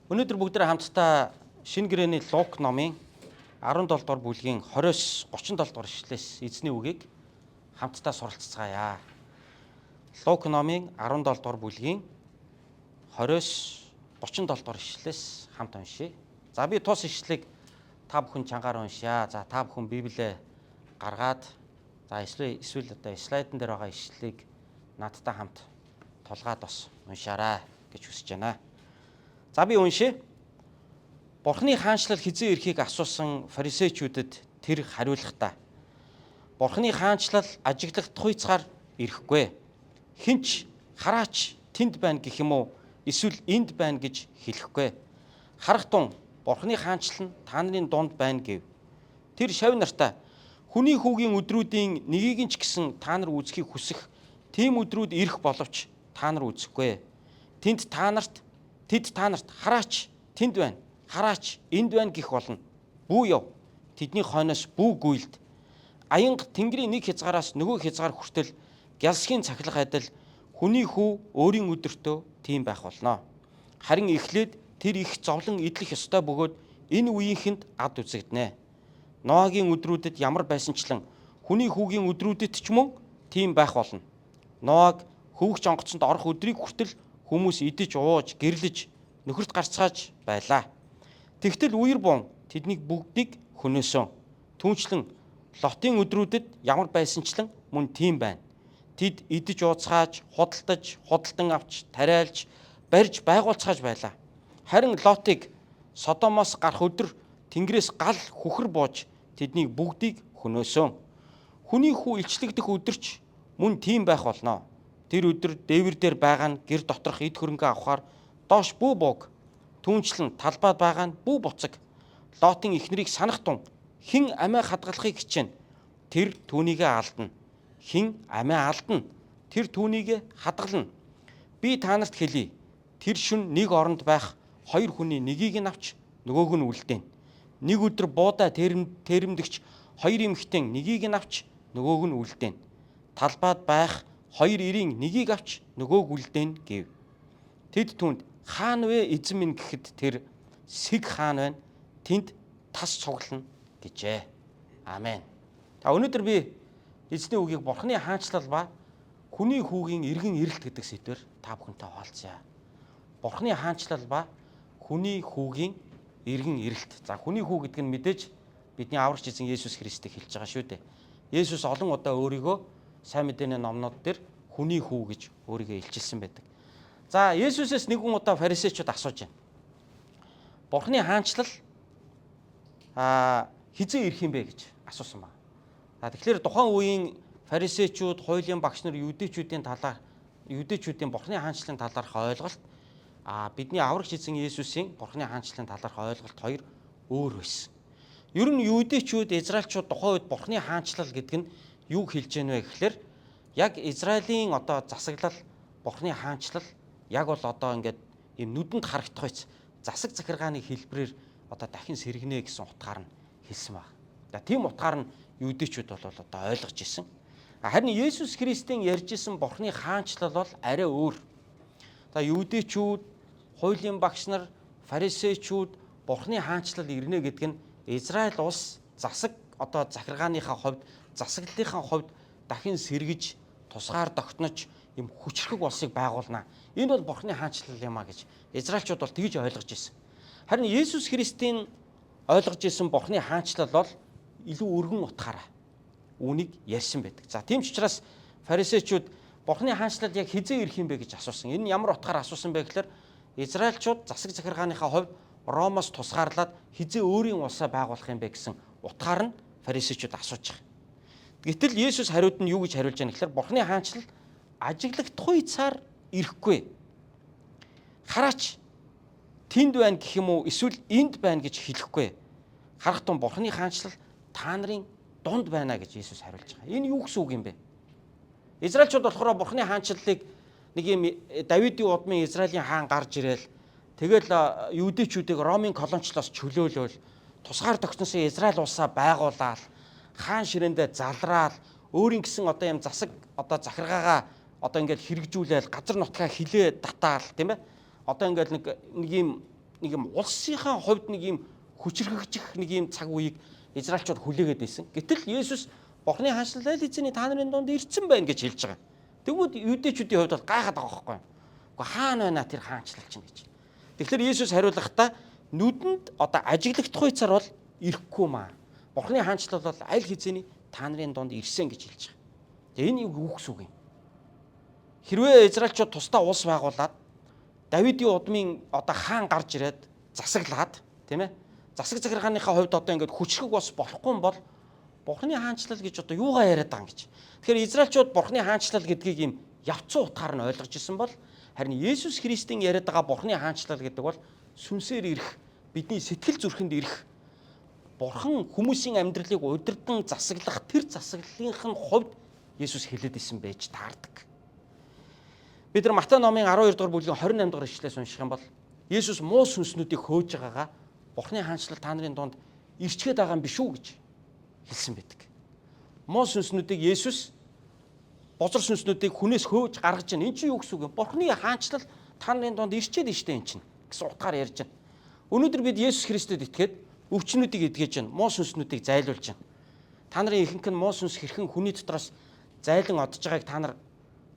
Өнөөдөр бүгд хамтдаа Шинэ гэрээний Лук номын 17 дугаар бүлгийн 20-с 37 дугаар ишлэлээс эзний үгийг хамтдаа суралцгаая. Лук номын 17 дугаар бүлгийн 20-с 37 дугаар ишлэлээс хамт уншъя. За би тус ишлэлийг та бүхэн чангаар уншъя. За та бүхэн Библиэ гаргаад за эсвэл одоо слайдн дээр байгаа ишлэлийг надтай хамт тулгаад бас уншаарай гэж хүсэж байна. За би уншъя. Бурхны хаанчлал хэзээ ирэхийг асуусан фарисеучудад тэр хариулахдаа Бурхны хаанчлал ажиглагдахуйцгаар ирэхгүй. Хинч хараач тэнд байна гэх юм уу эсвэл энд байна гэж хэлэхгүй. Харах тун Бурхны хаанчлал нь та нарын дунд байна гэв. Тэр шав нартаа хүний хүүгийн өдрүүдийн нэгийг нь ч гэсэн та нар үзхийг хүсэх тийм өдрүүд ирэх боловч та нар үзэхгүй. Тэнд та нарт тэд та нарт хараач тэнд байна, хараач энд байна гэх болно. Бүү яв. Тэдний хойноос бүү гүйлд. Аянга тэнгэрийн нэг хязгаараас нөгөө хязгаар хүртэл гялсхийн цахилах адил хүний хүү өөрийн өдөртөө тийм байх болно. Харин эхлээд тэр их зовлон эдлэх ёстой бөгөөд энэ үеийнхэнд ад үзэгдэнэ. Ноагийн өдрүүдэд ямар байсанчлан хүний хүүгийн өдрүүдэд ч мөн тийм байх болно. Ноаг хөвөгч онгоцонд орох өдрийг хүртэл хүмүүс идэж ууж, гэрлэж, нөхөрт гарцгааж байлаа. Тэгтэл үер бун тэднийг бүгдийг хөнөөсөн. Түүнчлэн Лотын өдрүүдэд ямар байсанчлан мөн тийм байна. Тэд идэж ууцгааж, худалдаж, худалдан авч, тариалж, барьж байгуулцгааж байлаа. Харин Лотыг Содомоос гарах өдөр Тэнгэрээс гал хүхэр бууж тэднийг бүгдийг хөнөөсөн. Хүний хүү илчлэгдэх өдөрч мөн тийм байх болно. Тэр өдөр дээвэр дээр байгаа нь гэр доторх эд хөрөнгө авахар доош бүү бууг. Түүнчлэн талбайд байгаа нь бүү буцаг. Лотын эхнэрийг санах тун хэн амиа хадгалахыг хичээнэ. Тэр түүнийгээ алдна. Хэн амиа алдна. Тэр түүнийгээ хадгална. Би та нарт хэлье. Тэр шөнө нэг оронд байх хоёр хүний нэгийг нь авч нөгөөг нь үлдээнэ. Нэг өдөр буудаа тэрэмдэгч хоёр эмэгтэй нэгийг нь авч нөгөөг нь үлдээнэ. Талбайд байх хоёр эрийн нэгийг авч нөгөөг үлдээнэ гэв. Тэд түүнд хаана вэ эзэн минь гэхэд тэр сэг хаана байна тэнд тас цуглана гэжээ. Амен. За өнөөдөр би эзний үгийг Бурхны хаанчлал ба хүний хүүгийн эргэн ирэлт гэдэг сэдвээр та бүхэнтэй хуваалцъя. Бурхны хаанчлал ба хүний хүүгийн эргэн ирэлт. За хүний хүү гэдэг нь мэдээж бидний аврагч эзэн Есүс Христийг хэлж байгаа шүү дээ. Есүс олон удаа өөрийгөө сайн мэдээний номнууд дээр хүний хүү гэж өөрийгөө илчилсэн байдаг. За Есүсээс нэгэн удаа фарисеучуд асууж байна. Бурхны хаанчлал хэзээ ирэх юм бэ гэж асуусан байна. За тэгэхээр тухайн үеийн фарисеучуд, хуулийн багш нар юудэчүүдийн талаар юудэчүүдийн Бурхны хаанчлалын талаарх ойлголт бидний аврагч эзэн Есүсийн Бурхны хаанчлалын талаарх ойлголт хоёр өөр байсан. Ер нь юудэчүүд, израильчууд тухайн үед Бурхны хаанчлал гэдэг нь юу хэлж гэнэ вэ гэхлээр яг Израилийн одоо засаглал, Бурхны хаанчлал яг бол одоо ингээд ийм нүдэнд харагдах байц засаг захиргааны хэлбэрээр одоо дахин сэргэнэ гэсэн утгаар нь хэлсэн баг. За тийм утгаар нь юудэчүүд бол одоо ойлгож исэн. Харин Есүс Христийн ярьж исэн Бурхны хаанчлал бол арай өөр. За юудэчүүд, хуулийн багш нар, фарисеучуд Бурхны хаанчлал ирнэ гэдэг нь Израиль улс засаг одоо захиргааныхаа хувьд, засаглалынхаа хувьд дахин сэргэж, тусгаар тогтнож юм хүчрхэг улсыг байгуулна. Энэ бол Бурхны хаанчлал юм а гэж израильчууд бол тэгж ойлгож ирсэн. Харин Есүс Христийн ойлгож ирсэн Бурхны хаанчлал бол илүү өргөн утгаараа үүнийг ярьсан байдаг. За тийм ч учраас фарисеучуд Бурхны хаанчлал яг хэзээ ирэх юм бэ гэж асуусан. Энэ нь ямар утгаар асуусан бэ гэхээр израильчууд засаг захиргааныхаа хувьд Ромоос тусгаарлаад хэзээ өөрийн улсаа байгуулах юм бэ гэсэн утгаар нь фарисеучуд асууж байгаа. Гэтэл Есүс хариуд нь юу гэж хариулж байгаа гэхээр Бурхны хаанчлал ажиглагдахуйцаар ирэхгүй. Хараач тэнд байна гэх юм уу эсвэл энд байна гэж хэлэхгүй. Харах тун Бурхны хаанчлал та нарын дунд байна гэж Есүс хариулж байгаа. Энэ юу гэсэн үг юм бэ? Израильчууд болохоор Бурхны хаанчлалыг нэг юм Давидын удмын Израилийн хаан гарч ирээл тэгэл юудэчүүдийг Ромын колоничлоос чөлөөлөөл тусгаар тогтносон Израиль улсаа байгуулаад хаан ширээндээ залраал өөрийн гэсэн одоо юм засаг одоо захиргаагаа одоо ингээд хэрэгжүүлээл газар нутгаа хилээ татаал тийм ээ. Одоо ингээд нэг юм нэг юм улсынхаа хувьд нэг юм хүчрхэгжих нэг юм цаг үеийг Израильчууд хүлээгээд байсан. Гэтэл Есүс Бурхны хаанчлал аль хэзээний та нарын дунд ирсэн байна гэж хэлж байгаа. Тэгвэл юудэчүүдийн хувьд бол гайхаад байгаа байхгүй юу? Гэхдээ хаана байна тэр хаанчлал чинь гэж. Тэгэхээр Есүс хариулахдаа нүдэнд одоо ажиглагдах хуйцаар бол ирэхгүй маа. Бурхны хаанчлал бол аль хэзээний та нарын дунд ирсэн гэж хэлж байгаа. Тэгээ энэ юу гэсэн үг юм? Хэрвээ Израильчууд тусдаа улс байгуулад Давидын удмын одоо хаан гарч ирээд засаглаад, тийм ээ? Засаг захиргааныхаа хувьд одоо ингээд хүчрхэг бас болохгүй юм бол Бурхны хаанчлал гэж одоо юугаа яриад байгаа юм гэж. Тэгэхээр Израильчууд Бурхны хаанчлал гэдгийг ийм явцсан утгаар нь ойлгож исэн бол харин Есүс Христийн яриад байгаа Бурхны хаанчлал гэдэг бол сүнсээр ирэх, бидний сэтгэл зүрхэнд ирэх, Бурхан хүмүүсийн амьдралыг удирдан засаглах тэр засаглалынх нь хувьд Есүс хэлээд исэн байж таардаг. Бид нар Матай номын 12 дугаар бүлгийн 28 дугаар ишлэлээс унших юм бол Есүс муу сүнснүүдийг хөөж байгаагаа Бурхны хаанчлал та нарын дунд ирчгээд байгаа юм биш үү гэж хэлсэн байдаг. Муу сүнснүүдийг Есүс бозор сүнснүүдийг хүнээс хөөж гаргаж байна. Энэ чинь юу гэсэн үг юм? Бурхны хаанчлал та нарын дунд ирчээд штэ энэ чинь гэсэн утгаар ярьж байна. Өнөөдөр бид Есүс Христэд итгээд өвчнүүдийг эдгэж байна. Муу сүнснүүдийг зайлуулж байна. Та нарын ихэнх нь муу сүнс хэрхэн хүний дотроос зайлан одож байгааг та нар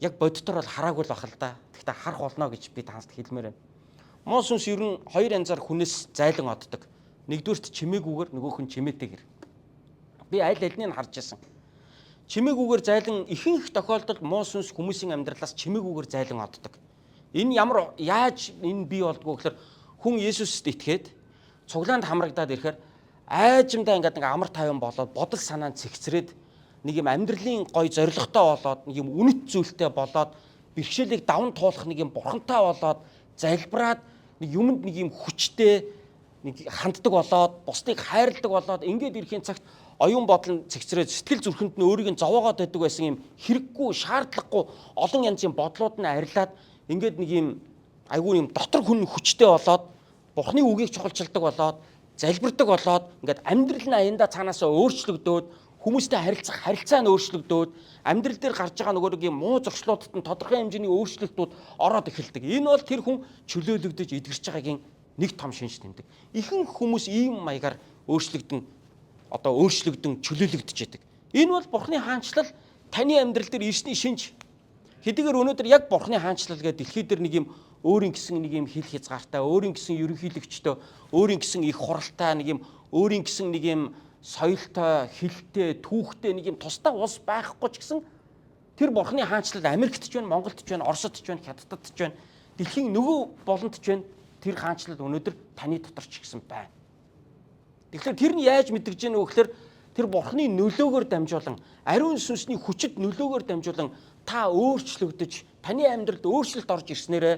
яг боддоор бол хараагүй л бах л да. Гэхдээ харах болно гэж би танад хэлмээр байна. Муу сүнс ер нь хоёр янзаар хүнээс зайлан оддог. Нэгдүгээрт чимээгүйгээр, нөгөөх нь чимээтэйгэр. Би аль альнийг нь харж байсан. Чимээгүйгээр зайлан ихэнх тохиолдолд муу сүнс хүмүүсийн амьдралаас чимээгүйгээр зайлан оддог. Энэ ямар яаж энэ бий болдгоо гэхээр хүн Есүсэд итгээд цуглаанд хамрагдаад ирэхээр айжмдаа ингээд нэг амар тайван болоод бодол санаа нь цэгцрээд нэг юм амьдралын гой зоригтой болоод нэг юм үнэт зүйлтэй болоод бэрхшээлийг даван туулах нэг юм бурхантай болоод залбираад нэг юмд нэг юм хүчтэй нэг ханддаг болоод бусдыг хайрладаг болоод ингээд ирэхийн цагт оюун бодол нь цэгцрээд сэтгэл зүрхэнд нь өөрийг нь зовоогоод байдаг байсан юм хэрэггүй шаардлагагүй олон янзын бодлууд нь арилаад ингээд нэг юм айгүй юм дотор хүн хүчтэй болоод Бурхны үгийг чухалчилдаг болоод залбирдаг болоод ингээд амьдрал нь аяндаа цаанаасаа өөрчлөгдөөд хүмүүстэй харилцах харилцаа нь өөрчлөгдөөд амьдрал дээр гарч байгаа нөгөө нэг юм муу зуршлуудад нь тодорхой хэмжээний өөрчлөлтүүд ороод эхэлдэг. Энэ бол тэр хүн чөлөөлөгдөж эдгэрч байгаагийн нэг том шинж тэмдэг. Ихэнх хүмүүс ийм маягаар өөрчлөгдөн одоо өөрчлөгдөн чөлөөлөгдөж яадаг. Энэ бол Бурхны хаанчлал таны амьдрал дээр ирсний шинж. Хэдийгээр өнөөдөр яг Бурхны хаанчлал гэдэг дэлхий дээр нэг юм өөрийн гэсэн нэг юм хил хязгаартай, өөрийн гэсэн ерөнхийлөгчтэй, өөрийн гэсэн их хуралтай нэг юм өөрийн гэсэн нэг юм соёлтой, хилтэй, түүхтэй нэг юм тусдаа улс байхгүй ч гэсэн тэр Бурхны хаанчлал Америкт ч байна, Монголд ч байна, Оросд ч байна, Хятадд ч байна, дэлхийн нөгөө болонд ч байна. Тэр хаанчлал өнөөдөр таны дотор ч гэсэн байна. Тэгэхээр тэр нь яаж мэдэрч яах вэ гэхээр тэр Бурхны нөлөөгөөр дамжуулан, ариун сүнсний хүчит нөлөөгөөр дамжуулан та өөрчлөгдөж, таны амьдралд өөрчлөлт орж ирснээрээ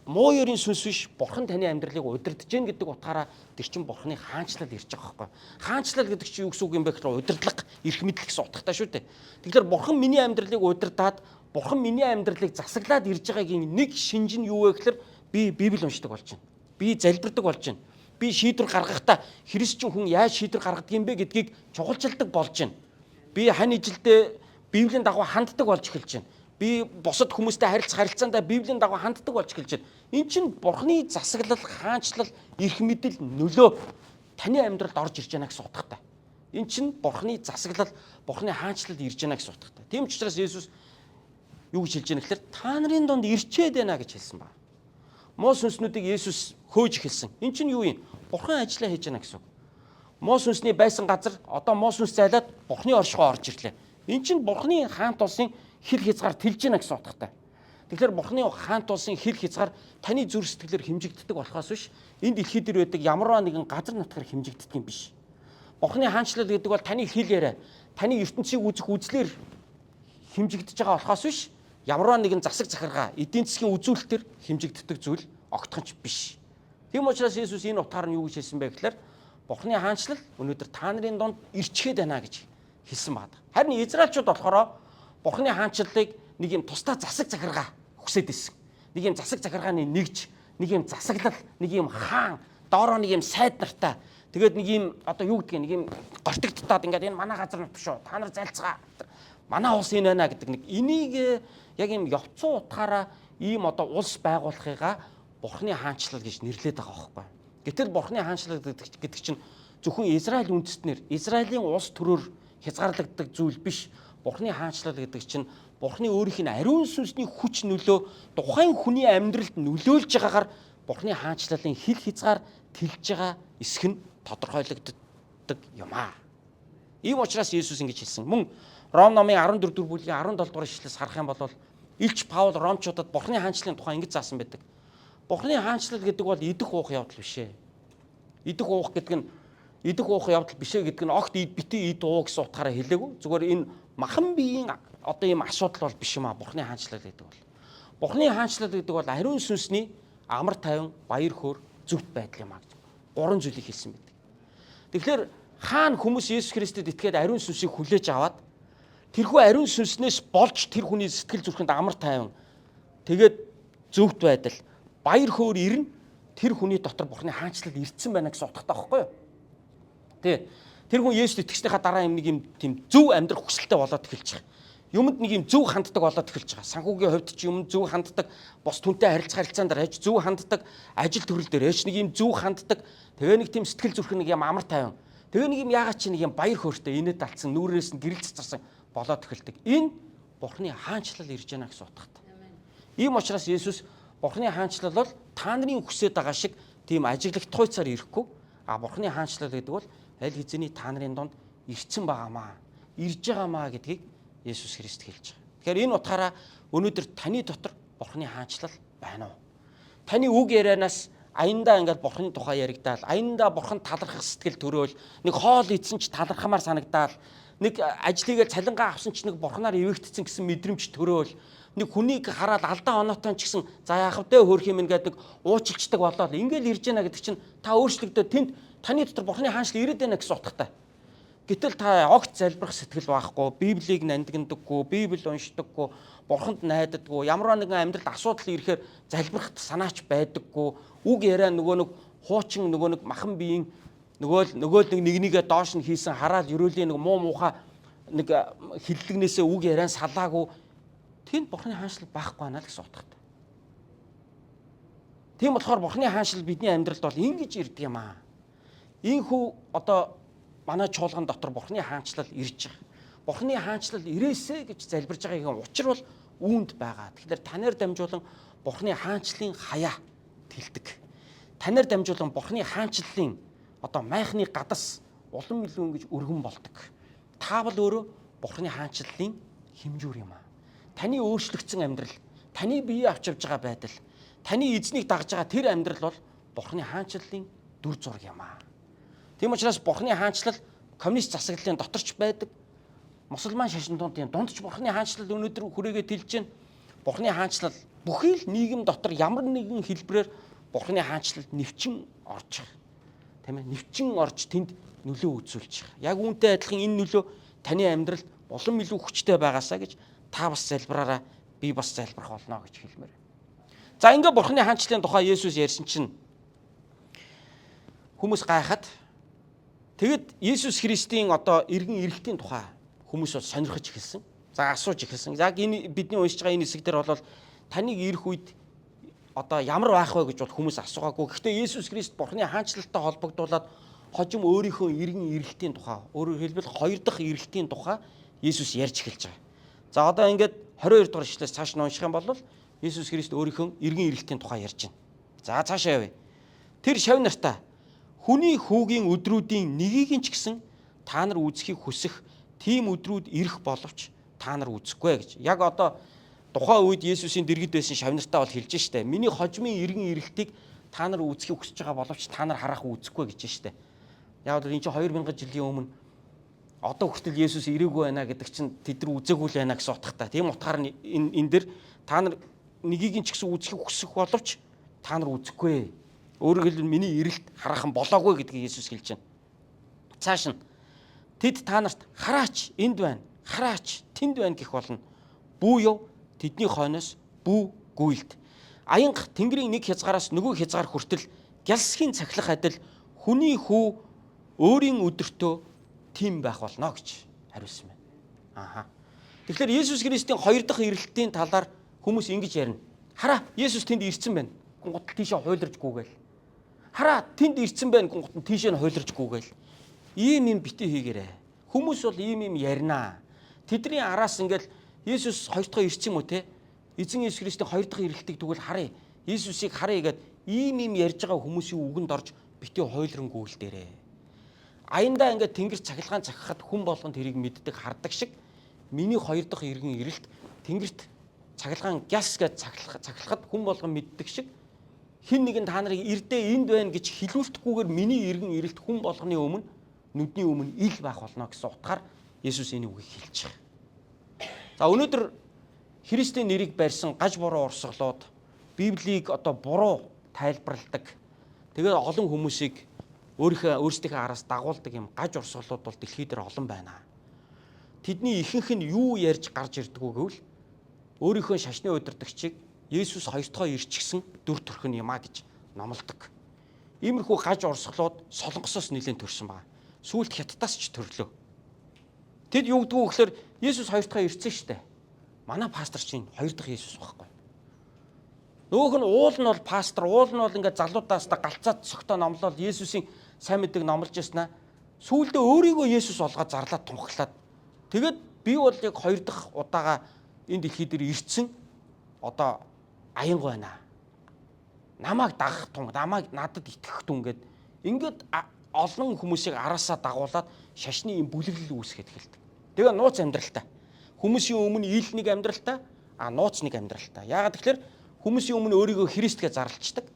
муу ерийн сүнс биш Бурхан таны амьдралыг удирдах гин гэдэг утгаараа тэр чинь Бурханы хаанчлал ирж байгаа байхгүй. Хаанчлал гэдэг чинь юу гэсэн үг юм бэ гэхээр удирдлага, эрх мэдэл гэсэн утгатай шүү дээ. Тэгэхээр Бурхан миний амьдралыг удирдаад, Бурхан миний амьдралыг засаглаад ирж байгаагийн нэг шинж нь юу вэ гэхээр би Библи уншдаг болж байна. Би залбирдаг болж байна. Би шийдвэр гаргахдаа христчин хүн яаж шийдвэр гаргадаг юм бэ гэдгийг чухалчилдаг болж байна. Би хань ижилдээ Библийн дагуу ханддаг болж эхэлж байна. Би бусад хүмүүстэй харилцах харилцаандаа Библийн дагуу ханддаг болж эхэлж байна. Эн чинь Бурхны засаглал, хаанчлал, эрх мэдэл, нөлөө таны амьдралд орж ирж байна гэсэн утгатай. Эн чинь Бурхны засаглал, Бурхны хаанчлал ирж байна гэсэн утгатай. Тийм ч учраас Есүс юу гэж хэлж байна гэхээр та нарын дунд ирчээд байна гэж хэлсэн байна. Муу сүнснүүдийг Есүс хөөж эхэлсэн. Эн чинь юу юм? Бурхан ажиллаа хийж байна гэсэн үг. Муу сүнсний байсан газар одоо муу сүнс зайлаад Бурхны оршихуй орж ирлээ. Эн чинь Бурхны хаант улсын хил хязгаар тэлж байна гэсэн утгатай. Тэгэхээр Бурхны хаант улсын хил хязгаар таны зүрх сэтгэлээр хэмжигддэг болохоос биш энэ дэлхий дээр байдаг ямарваа нэгэн газар нутгаар хэмжигддэг юм биш. Бурхны хаанчлал гэдэг бол таны хил яриа, таны ертөнцийг үзэх үзлэр хэмжигдэж байгаа болохоос биш ямарваа нэгэн засаг захиргаа, эдийн засгийн үзүүлэлтээр хэмжигддэг зүйл огтхонч биш. Тийм учраас Есүс энэ утгаар нь юу гэж хэлсэн бэ гэхээр Бурхны хаанчлал өнөөдөр та нарын дунд ирчгээд байна гэж хэлсэн байна. Харин Израильчууд болохоор Бурхны хаанчлалыг нэг юм тусдаа засаг захиргаа хүсээд ирсэн. Нэг юм засаг захиргааны нэгж, нэг юм засаглал, нэг юм хаан, доороо нэг юм сайд нартай. Тэгээд нэг юм одоо юу гэдгийг нэг юм гортогдтоод ингээд энэ манай газар нут шүү. Та нар зайлцгаа. Манай улс энэ байна гэдэг нэг энийг яг юм явцсан утгаараа ийм одоо улс байгуулахыгаа Бурхны хаанчлал гэж нэрлэдэг байгаа байхгүй. Гэтэл Бурхны хаанчлал гэдэг чинь зөвхөн Израиль үндэстнэр, Израилийн улс төрөөр хязгаарлагддаг зүйл биш. Бурхны хаанчлал гэдэг чинь Бурхны өөрийнх нь ариун сүнсний хүч нөлөө тухайн хүний амьдралд нөлөөлж байгаагаар Бурхны хаанчлалын хил хязгаар тэлж байгаа эсэх нь тодорхойлогддог юм аа. Ийм учраас Есүс ингэж хэлсэн. Мөн Ром номын 14 дугаар бүлгийн 17 дугаар ишлэлээс харах юм бол Илч Паул Ромчуудад Бурхны хаанчлалын тухай ингэж заасан байдаг. Бурхны хаанчлал гэдэг бол идэх уух явдал биш ээ. Идэх уух гэдэг нь идэх уух явдал биш ээ гэдэг нь огт бити ид уу гэсэн утгаараа хэлээгүй. Зүгээр энэ махан биеийн одоо ийм асуудал бол биш юм аа. Бурхны хаанчлал гэдэг бол. Бурхны хаанчлал гэдэг бол ариун сүнсний амар тайван, баяр хөөр, зөвхт байдал юм аа гэж гурван зүйлийг хэлсэн байдаг. Тэгэхээр хаана хүмүүс Есүс Христэд итгээд ариун сүнсийг хүлээж аваад тэрхүү ариун сүнснээс болж тэр хүний сэтгэл зүрхэнд амар тайван, тэгээд зөвхт байдал, баяр хөөр ирнэ, тэр хүний дотор Бурхны хаанчлал ирсэн байна гэсэн утгатай байхгүй юу? Тэ. Тэр хүн Есүст итгэснийхаа дараа юм нэг юм тийм зөв амьдрах хүсэлтэй болоод эхэлж байгаа. Юмд нэг юм зөв ханддаг болоод эхэлж байгаа. Санхүүгийн хувьд ч юм зөв ханддаг, бос түнтэй харилцах харилцаан дээр аж зөв ханддаг, ажил төрөл дээр аж нэг юм зөв ханддаг. Тэгээ нэг тийм сэтгэл зүрх нэг юм амар тайван. Тэгээ нэг юм яагаад чи нэг юм баяр хөөртэй инээд алдсан, нүрээс нь гэрэл цацарсан болоод эхэлдэг. Энэ Бурхны хаанчлал ирж байна гэсэн утгатай. Ийм учраас Есүс Бурхны хаанчлал бол та нарын хүсэж байгаа шиг тийм ажиглагдах хуйцаар ирэхгүй. А Бурхны хаанчлал гэдэг бол аль хэзээний та нарын дунд ирсэн байгаамаа, ирж байгаамаа гэдгийг Есүс Христ хэлж байгаа. Тэгэхээр энэ утгаараа өнөөдөр таны дотор Бурхны хаанчлал байна уу? Таны үг ярианаас аяндаа ингээд Бурхны тухай яригдаал, аяндаа Бурхан талархах сэтгэл төрөөл, нэг хоол идсэн ч талархамаар санагдаал, нэг ажлыгаа цалингаа авсан ч нэг Бурханаар эвэгдсэн гэсэн мэдрэмж төрөөл, нэг хүнийг хараад алдаа оноотой ч гэсэн за яах вэ хөөрх юм гэдэг уучлцдаг болоод ингээл ирж байна гэдэг чинь та өөрчлөгдөө тэнд таны дотор Бурхны хаанчлал ирээд байна гэсэн утгатай. Гэтэл та огт залбирах сэтгэл байхгүй, Библийг нандиндаггүй, Библи уншдаггүй, Бурханд найдадаггүй, ямар нэгэн амьдралд асуудал ирэхээр залбирах санаач байдаггүй, үг яриа нөгөө нэг хуучин нөгөө нэг махан биеийн нөгөө л нэг нэгнийгээ доош нь хийсэн хараал ерөөлийн нэг муу муухай нэг хиллэгнээсээ үг яриан салаагүй, тэнд Бурхны хаанчлал байхгүй байна л гэсэн утгатай. Тийм болохоор Бурхны хаанчлал бидний амьдралд бол ингэж ирдэг юм аа. Ийхүү одоо манай чуулган дотор Бурхны хаанчлал ирж байгаа. Бурхны хаанчлал ирээсэ гэж залбирж байгаагийн учир бол үүнд байгаа. Тэгэхээр танаар дамжуулан Бурхны хаанчлалын хаяа тэлдэг. Танаар дамжуулан Бурхны хаанчлалын одоо майхны гадас улам илүү ингэж өргөн болдог. Та бол өөрөө Бурхны хаанчлалын хэмжүүр юм аа. Таны өөрчлөгдсөн амьдрал, таны бие авч явж байгаа байдал, таны эзнийг дагж байгаа тэр амьдрал бол Бурхны хаанчлалын дүр зураг юм аа. Тийм учраас Бурхны хаанчлал коммунист засаглалын дотор ч байдаг. Мусульман шашин дундын дунд ч Бурхны хаанчлал өнөөдөр хүрээгээ тэлж байна. Бурхны хаанчлал бүхий л нийгэм дотор ямар нэгэн хэлбэрээр Бурхны хаанчлалд нэвчин орж байгаа. Тийм ээ, нэвчин орж тэнд нөлөө үзүүлж байгаа. Яг үүнтэй адилхан энэ нөлөө таны амьдралд улам илүү хүчтэй байгаасаа гэж та бас залбираараа, би бас залбирах болно гэж хэлмээр. За ингээ Бурхны хаанчлалын тухай Есүс ярьсан чинь хүмүүс гайхаад тэгэд Есүс Христийн одоо эргэн ирэлтийн тухай хүмүүс бол сонирхож эхэлсэн. За асууж эхэлсэн. Яг энэ бидний уншиж байгаа энэ хэсэг дээр бол таныг ирэх үед одоо ямар байх вэ гэж бол хүмүүс асуугаагүй. Гэхдээ Есүс Христ Бурхны хаанчлалтай холбогдуулаад хожим өөрийнхөө эргэн ирэлтийн тухай, өөрөөр хэлбэл хоёр дахь ирэлтийн тухай Есүс ярьж эхэлж байгаа. За одоо ингээд 22 дугаар ишлээс цааш нь унших юм бол Есүс Христ өөрийнхөө эргэн ирэлтийн тухай ярьж байна. За цаашаа явъя. Тэр шав нартаа хүний хүүгийн өдрүүдийн нэгийг нь ч гэсэн та нар үзэхийг хүсэх тийм өдрүүд ирэх боловч та нар үзэхгүй гэж. Яг одоо тухайн үед Есүсийн дэргэд байсан шав нартаа бол хэлж штэ. Миний хожмын эргэн ирэлтийг та нар үзэхийг хүсэж байгаа боловч та нар харах үзэхгүй гэж штэ. Яг бол энэ чинь 2000 жилийн өмнө одоо хүртэл Есүс ирээгүй байна гэдэг чинь тэд нар үзээгүй л байна гэсэн утгатай. Тийм утгаар нь энэ дэр та нар нэгийг нь ч гэсэн үзэхийг хүсэх боловч та нар үзэхгүй. Өөрөөр хэлбэл миний ирэлт хараахан болоогүй гэдгийг Есүс хэлж байна. Цааш нь тэд та нарт хараач энд байна, хараач тэнд байна гэх болно. Бүү яв, тэдний хойноос бүү гүйлд. Аянга тэнгэрийн нэг хязгаараас нөгөө хязгаар хүртэл гялсхийн цахилах адил хүний хүү өөрийн өдөртөө тийм байх болно гэж хариулсан байна. Ааха. Тэгэхээр Есүс Христийн хоёр дахь ирэлтийн талаар хүмүүс ингэж ярина. Хараа, Есүс тэнд ирсэн байна. Гунгутал тийшээ хуйларж гүгээл. Хараа тэнд ирсэн байна гунгут нь тийшээ нь хуйларж гүгээл. Ийм юм бити хийгээрэй. Хүмүүс бол ийм юм ярина. Тэдний араас ингээл Есүс хоёр дахь ирсэн юм уу те? Эзэн Есүс Христийн хоёр дахь ирэлтийг тэгвэл харъя. Есүсийг харъя гэд ийм ийм ярьж байгаа хүмүүсийн үгэнд орж бити хуйлрангүйл дээрээ. Аяндаа ингээд тэнгэр цахилгаан цахихад хүн болгон тэрийг мэддэг хардаг шиг миний хоёр дахь иргэн ирэлт тэнгэрт цахилгаан гяс гэж цахилахад хүн болгон мэддэг шиг хин нэгэн та нарыг ирдээ энд байна гэж хилүүлэхгүйгээр миний иргэн ирэлт хүн болгоны өмнө нүдний өмнө ил байх болно гэсэн утгаар Есүс энэ үгийг хэлж байгаа. За өнөөдөр Христийн нэрийг барьсан гаж буруу урсгалууд Библийг одоо буруу тайлбарладаг. Тэгээд олон хүмүүсийг өөрсдийнхөө араас дагуулдаг юм гаж урсгалууд бол дэлхий дээр олон байна. Тэдний ихэнх нь юу ярьж гарч ирдэг вэ гэвэл өөрийнхөө шашны удирдагчийг Есүс хоёр дахь ирчихсэн дүр төрх нь юм а гэж номлодог. Иймэрхүү гаж урсгалууд Солонгосоос нэлээд төрсэн байна. Сүүлд Хятадаас ч төрлөө. Тэд юу гэдгүү гэхээр Есүс хоёр дахь ирсэн шүү дээ. Манай пастор чинь хоёр дахь Есүс байхгүй. Нөгөөх нь уул нь бол пастор, уул нь бол ингээд залуудаас та галцаад цогтоо номлол Есүсийн сайн мэдээг номлож яснаа. Сүүлдээ өөрийгөө Есүс олгоод зарлаад тунхаглаад. Тэгээд би бол яг хоёр дахь удаага энэ дэлхий дээр ирсэн одоо аянг байна. Намайг дагах тун, намайг надад итгэх тун гэд ингээд олон хүмүүсийг араасаа дагуулад шашны юм бүлэглэл үүсгээд эхэлдэг. Тэгээ нууц амьдралтай. Хүмүүсийн өмнө ил нэг амьдралтай, а нууц нэг амьдралтай. Яагаад тэгэхээр хүмүүсийн өмнө өөрийгөө Христгээ зарлцдаг.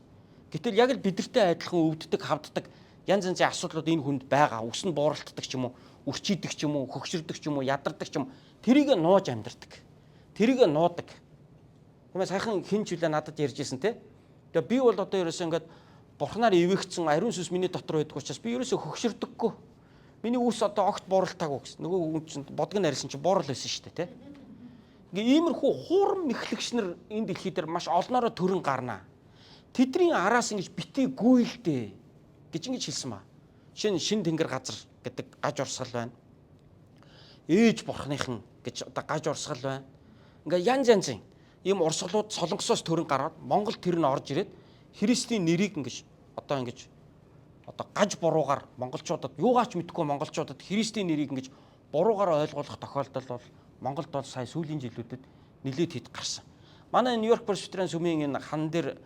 Гэтэл яг л бидэртэй адилхан өвддөг, хавддаг янз янзын асуудлууд энэ хүнд байгаа. Үс нь бууралтдаг ч юм уу, үрчийдэг ч юм уу, хөгшөрдөг ч юм уу, ядардаг ч юм уу. Тэрийг нууж амьдардаг. Тэрийг нуудаг. Тэгмээ саяхан хин ч үлээ надад ярьж исэн те. Тэгээ би бол одоо ерөөсөө ингээд бурхнаар ивэгцэн ариун сүнс миний дотор байдаг учраас би ерөөсөө хөгшөрдөггүй. Миний үс одоо огт бууралтаагүй гэсэн. Нөгөө хүн чинь бодог нь арилсан чинь буурал байсан шүү дээ те. Ингээ иймэрхүү хуурам мэхлэгч нар энэ дэлхий дээр маш олноороо төрөн гарнаа. Тэдний араас ингэж бити гүйлдэ гэж ингэж хэлсэн ба. Жишээ нь шин тэнгэр газар гэдэг гаж урсгал байна. Ээж бурхныхан гэж одоо гаж урсгал байна. Ингээ янз янзын ийм урсгалууд Солонгосоос төрөн гараад Монгол тэр нь орж ирээд Христийн нэрийг ингэж одоо ингэж одоо гаж буруугаар монголчуудад юугаач мэдэхгүй монголчуудад Христийн нэрийг ингэж буруугаар ойлгуулах тохиолдол бол Монголд бол сая сүүлийн жилүүдэд нэлээд хэд гарсан. Манай Нью-Йорк Пресбитериан сүмийн энэ хан дээр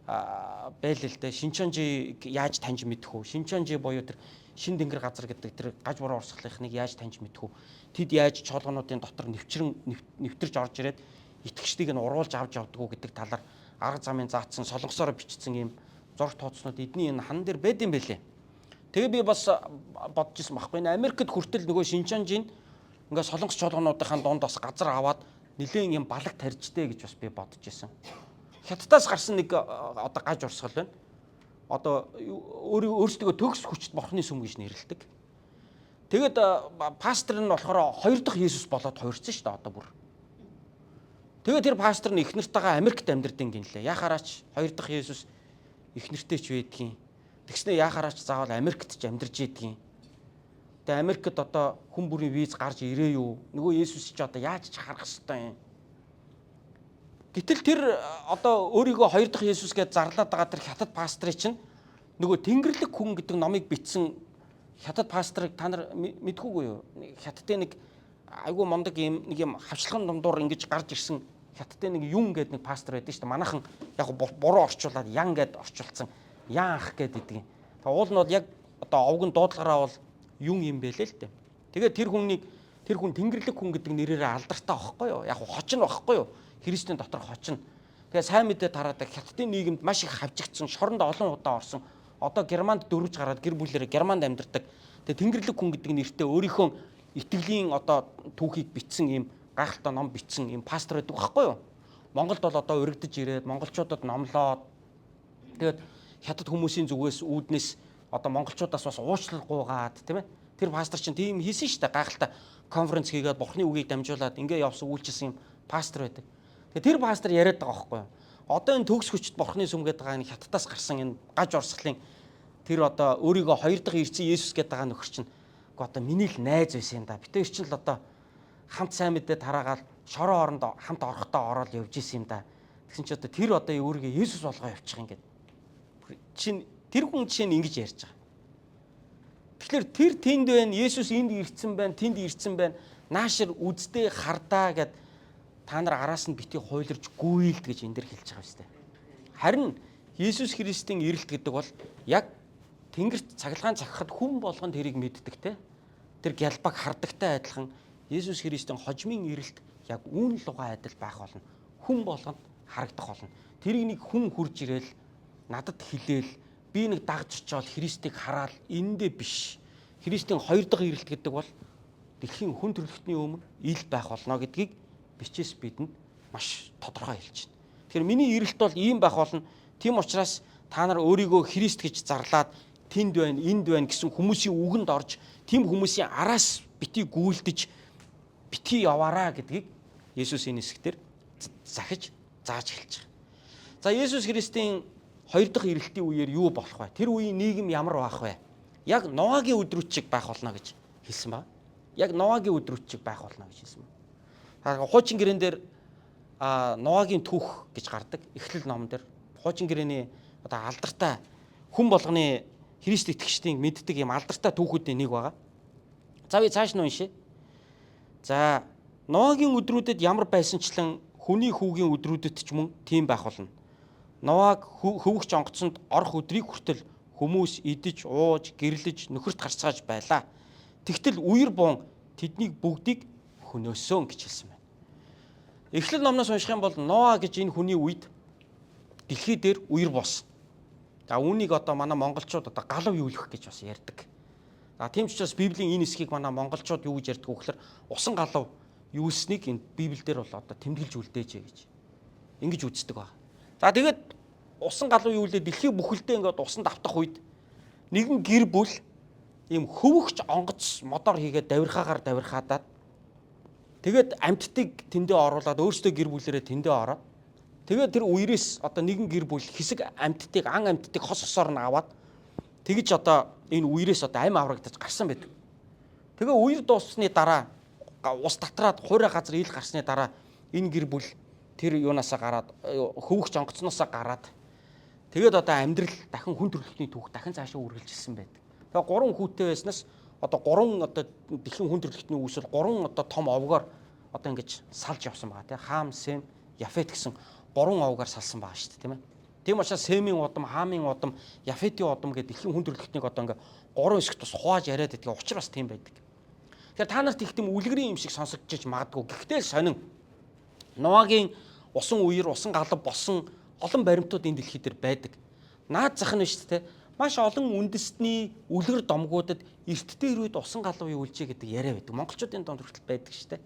байл л дээ. Шинчонжиг яаж таньж мэдэх үү? Шинчонжи буюу тэр шин тэнгэр газар гэдэг тэр гаж буруу урсгалынхныг яаж таньж мэдэх үү? Тэд яаж чуулгануудын дотор нэвчрэн нэвтэрж орж ирээд итгэгчдийг нь уруулж авч явдаг уу гэдэг талаар арга замын заацсан солонгосоор бичсэн ийм зураг тооцнууд эдний энэ хан дээр байд юм бэлээ. Тэгээ би бас бодож исэн байхгүй. Энэ Америкт хүртэл нөгөө Шинчонжийн ингээ солонгос чуулгануудынхаа дунд бас газар аваад нэлээд юм балаг таржтэй гэж бас би бодож исэн. Хятадаас гарсан нэг одоо гаж урсгал байна. Одоо өөрсдөө төгс хүчит бурхны сүм гэж нэрлэдэг. Тэгээд пастор нь болохоор хоёр дахь Есүс болоод хувирсан шүү дээ одоо бүр. Тэгээд тэр пастор нь их нартайгаа Америкт амьдардаг гинлээ. Яхаараач хоёр дахь Есүс их нэртэй ч байдгийн. Тэгснэ яхаараач заавал Америкт ч амьдарч идэгин. Тэгээ Америкт одоо хүн бүрийн виз гарч ирээ юу? Нөгөө Есүс ч одоо яаж ч харах хэвээр юм. Гэтэл тэр одоо өөрийгөө хоёр дахь Есүс гэж зарлаад байгаа тэр хятад пастрыг чинь нөгөө Тэнгэрлэг хүн гэдэг номыг бичсэн хятад пастрыг та нар мэдхүүгүй юу? Хятадын нэг айгүй мундаг юм нэг юм хавчлаган дундуур ингэж гарч ирсэн хятадын нэг юн гэдэг нэг пастор байдаг шүү дээ. Манайхан яг буруу орчуулад ян гэд орчуулсан. Ян ах гэд идэг юм. Тэгээ уул нь бол яг одоо овгон дуудлагаараа бол юн юм бэлээ л дээ. Тэгээд тэр хүнийг тэр хүн Тэнгэрлэг хүн гэдэг нэрээрээ алдартай байхгүй юу? Яг хоч нь байхгүй юу? Христийн дотор хоч нь. Тэгээ сайн мэдээ тараадаг хятадын нийгэмд маш их хавжигдсан, шоронд олон удаа орсон. Одоо Германд дөрвж гараад гэр бүлээрээ Германд амьдардаг. Тэгээ Тэнгэрлэг хүн гэдэг нэртэй өөрийнхөө итгэлийн одоо түүхийг бичсэн ийм гайхалтай ном бичсэн ийм пастор байдаг байхгүй юу? Монголд бол одоо өргөдөж ирээд монголчуудад номлоод тэгээд хятад хүмүүсийн зүгээс үүднээс одоо монголчуудаас бас уучлал гуйгаад тийм ээ. Тэр пастор чинь тийм хийсэн шүү дээ. Гайхалтай конференц хийгээд бурхны үгийг дамжуулаад ингээ явсан үйлчилсэн юм пастор байдаг. Тэгээ тэр пастор яриад байгаа байхгүй юу? Одоо энэ төгс хүчит бурхны сүм гэдэг байгаа энэ хятадаас гарсан энэ гаж урсгалын тэр одоо өөрийгөө хоёр дахь ирсэн Есүс гэдэг байгаа нөхөр чинь үгүй одоо миний л найз байсан юм да. Бид хоёр чинь л одоо хамт сайн мэдээ тараагаал шороо оронд хамт орохдоо ороод явж исэн юм да. Тэгсэн чи одоо тэр одоо өөрийгөө Есүс болгоо явчих ингээд. Чин тэр хүн жишээ нь ингэж ярьж байгаа. Тэгэхээр тэр тэнд байна, Есүс энд ирсэн байна, тэнд ирсэн байна. Наашир үздээ хардаа гэд та нар араас нь бити хуйларч гүйлд гэж энэ дэр хэлж байгаа юм шүү дээ. Харин Есүс Христийн ирэлт гэдэг бол яг тэнгэрт цахилгаан цахихад хүн болгон тэрийг мэддэг те. Тэр гялбаг хардагтай адилхан Есүс Христийн хожмын ирэлт яг үүн лугаа адил байх болно. Хүн болгонд харагдах болно. Тэрийг нэг хүн хурж ирээл надад хэлээл би нэг дагж очиод Христийг хараал эндээ биш. Христийн хоёр дахь ирэлт гэдэг бол дэлхийн хүн төрөлхтний өмнө ил байх болно гэдгийг бичээс бидэнд маш тодорхой хэлж байна. Тэгэхээр миний ирэлт бол ийм байх болно. Тийм учраас та нар өөрийгөө Христ гэж зарлаад тэнд байна, энд байна гэсэн хүмүүсийн үгэнд орж, тийм хүмүүсийн араас бити гүйлдэж бити яваараа гэдгийг Есүс энэ хэсгээр захиж зааж хэлж байгаа. За Есүс Христийн хоёр дахь ирэлтийн үеэр юу болох вэ? Тэр үеийн нийгэм ямар байх вэ? Яг Ноагийн өдрүүд шиг байх болно гэж хэлсэн байна. Яг Ноагийн өдрүүд шиг байх болно гэж хэлсэн байна. Хуучин гэрэн дээр Ноагийн түүх гэж гардаг. Эхлэл номон дээр хуучин гэрээний одоо алдартай хүн болгоны Христ итгэгчдийн мэддэг юм алдартай түүхүүдийн нэг байгаа. За би цааш нь уншъя. За Ноагийн өдрүүдэд ямар байсанчлан хүний хүүгийн өдрүүдэд ч мөн тийм байх болно. Ноаг хөвөгч онгоцонд орох өдрийг хүртэл хүмүүс идэж, ууж, гэрлэж, нөхөрт гарцгааж байлаа. Тэгтэл үер буун тэднийг бүгдийг хөнөөсөн гэж хэлсэн байна. Эхлэл номноос унших юм бол Ноа гэж энэ хүний үед дэлхий дээр үер болсон. За үүнийг одоо манай монголчууд одоо галав юулах гэж бас ярьдаг. За тийм ч учраас Библийн энэ хэсгийг манай монголчууд юу гэж ярьдаг вэ гэхээр усан галав юулснийг энэ Библиэлд бол одоо тэмдэглэж үлдээжээ гэж ингэж үздэг баг. За тэгээд усан галав юулээ дэлхий бүхэлдээ ингээд усан давтах үед нэгэн гэр бүл ийм хөвөгч онгоц модоор хийгээд давирхаагаар давирхаадаад тэгээд амьтдыг тэндээ оруулаад өөрсдөө гэр бүлэрээ тэндээ ороод тэгээд тэр үерээс одоо нэгэн гэр бүл хэсэг амьтдыг ан амьтдыг хос хосоор нь аваад тэгж одоо энэ үерээс одоо амь аврагдаж гарсан байдаг. Тэгээ үер дууссаны дараа ус татраад хуурай газар ил гарсны дараа энэ гэр бүл тэр юунаасаа гараад хөвөгч онгоцноосаа гараад тэгээд одоо амьдрал дахин хүн төрөлхтний түүх дахин цаашаа үргэлжилсэн байдаг. Тэгээ гурван хүүтэй байснаас одоо гурван одоо дэлхийн хүн төрөлхтний үүсэл гурван одоо том овгоор одоо ингэж салж явсан байгаа тийм Хам, Сем, Яфет гэсэн гурван овгаар салсан байгаа шүү дээ тийм ээ. Тийм учраас Семийн удам, Хамын удам, Яфетийн удам гэдэг дэлхийн хүн төрөлхтнийг одоо ингээ гурван хэсэгт бас хувааж яриад байдаг. Учир бас тийм байдаг. Тэгэхээр та нарт их тийм үлгэрийн юм шиг сонсогдож магадгүй. Гэхдээ л сонин. Ноагийн усан үер, усан галав болсон олон баримтууд энэ дэлхий дээр байдаг. Наад зах нь шүү дээ. Маш олон үндэстний үлгэр домгуудад эрт дээр үед усан галав юу үлжээ гэдэг яриа байдаг. Монголчуудын донд хүртэл байдаг шүү дээ.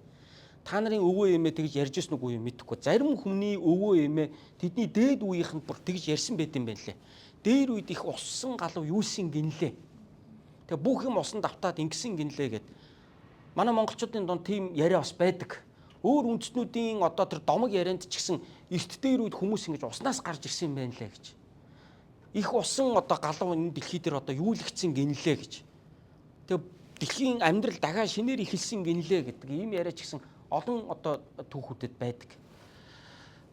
Та нарын өвөө эмээ тэгж ярьж ирсэн үгүй юм мэдэхгүй. Зарим хүний өвөө эмээ тэдний дээд үеийнхэнд бүр тэгж ярьсан байт юм байна лээ. Дээр үед их усан галав юусэн гинлээ. Тэгээ бүх юм усан давтаад ингэсэн гинлээ гэд. Манай монголчуудын донд тийм яриа бас байдаг. Өөр үндэстнүүдийн одоо тэр домог ярианд ч гэсэн эрт дээр үед хүмүүс ингэж уснаас гарч ирсэн юм байна лээ гэж. Их усан одоо галав энэ дэлхий дээр одоо юулэгдсэн гинлээ гэж. Тэгээ дэлхийн амьдрал дахиад шинээр эхэлсэн гинлээ гэдэг ийм яриа ч гэсэн олон одоо түүхүүдэд байдаг.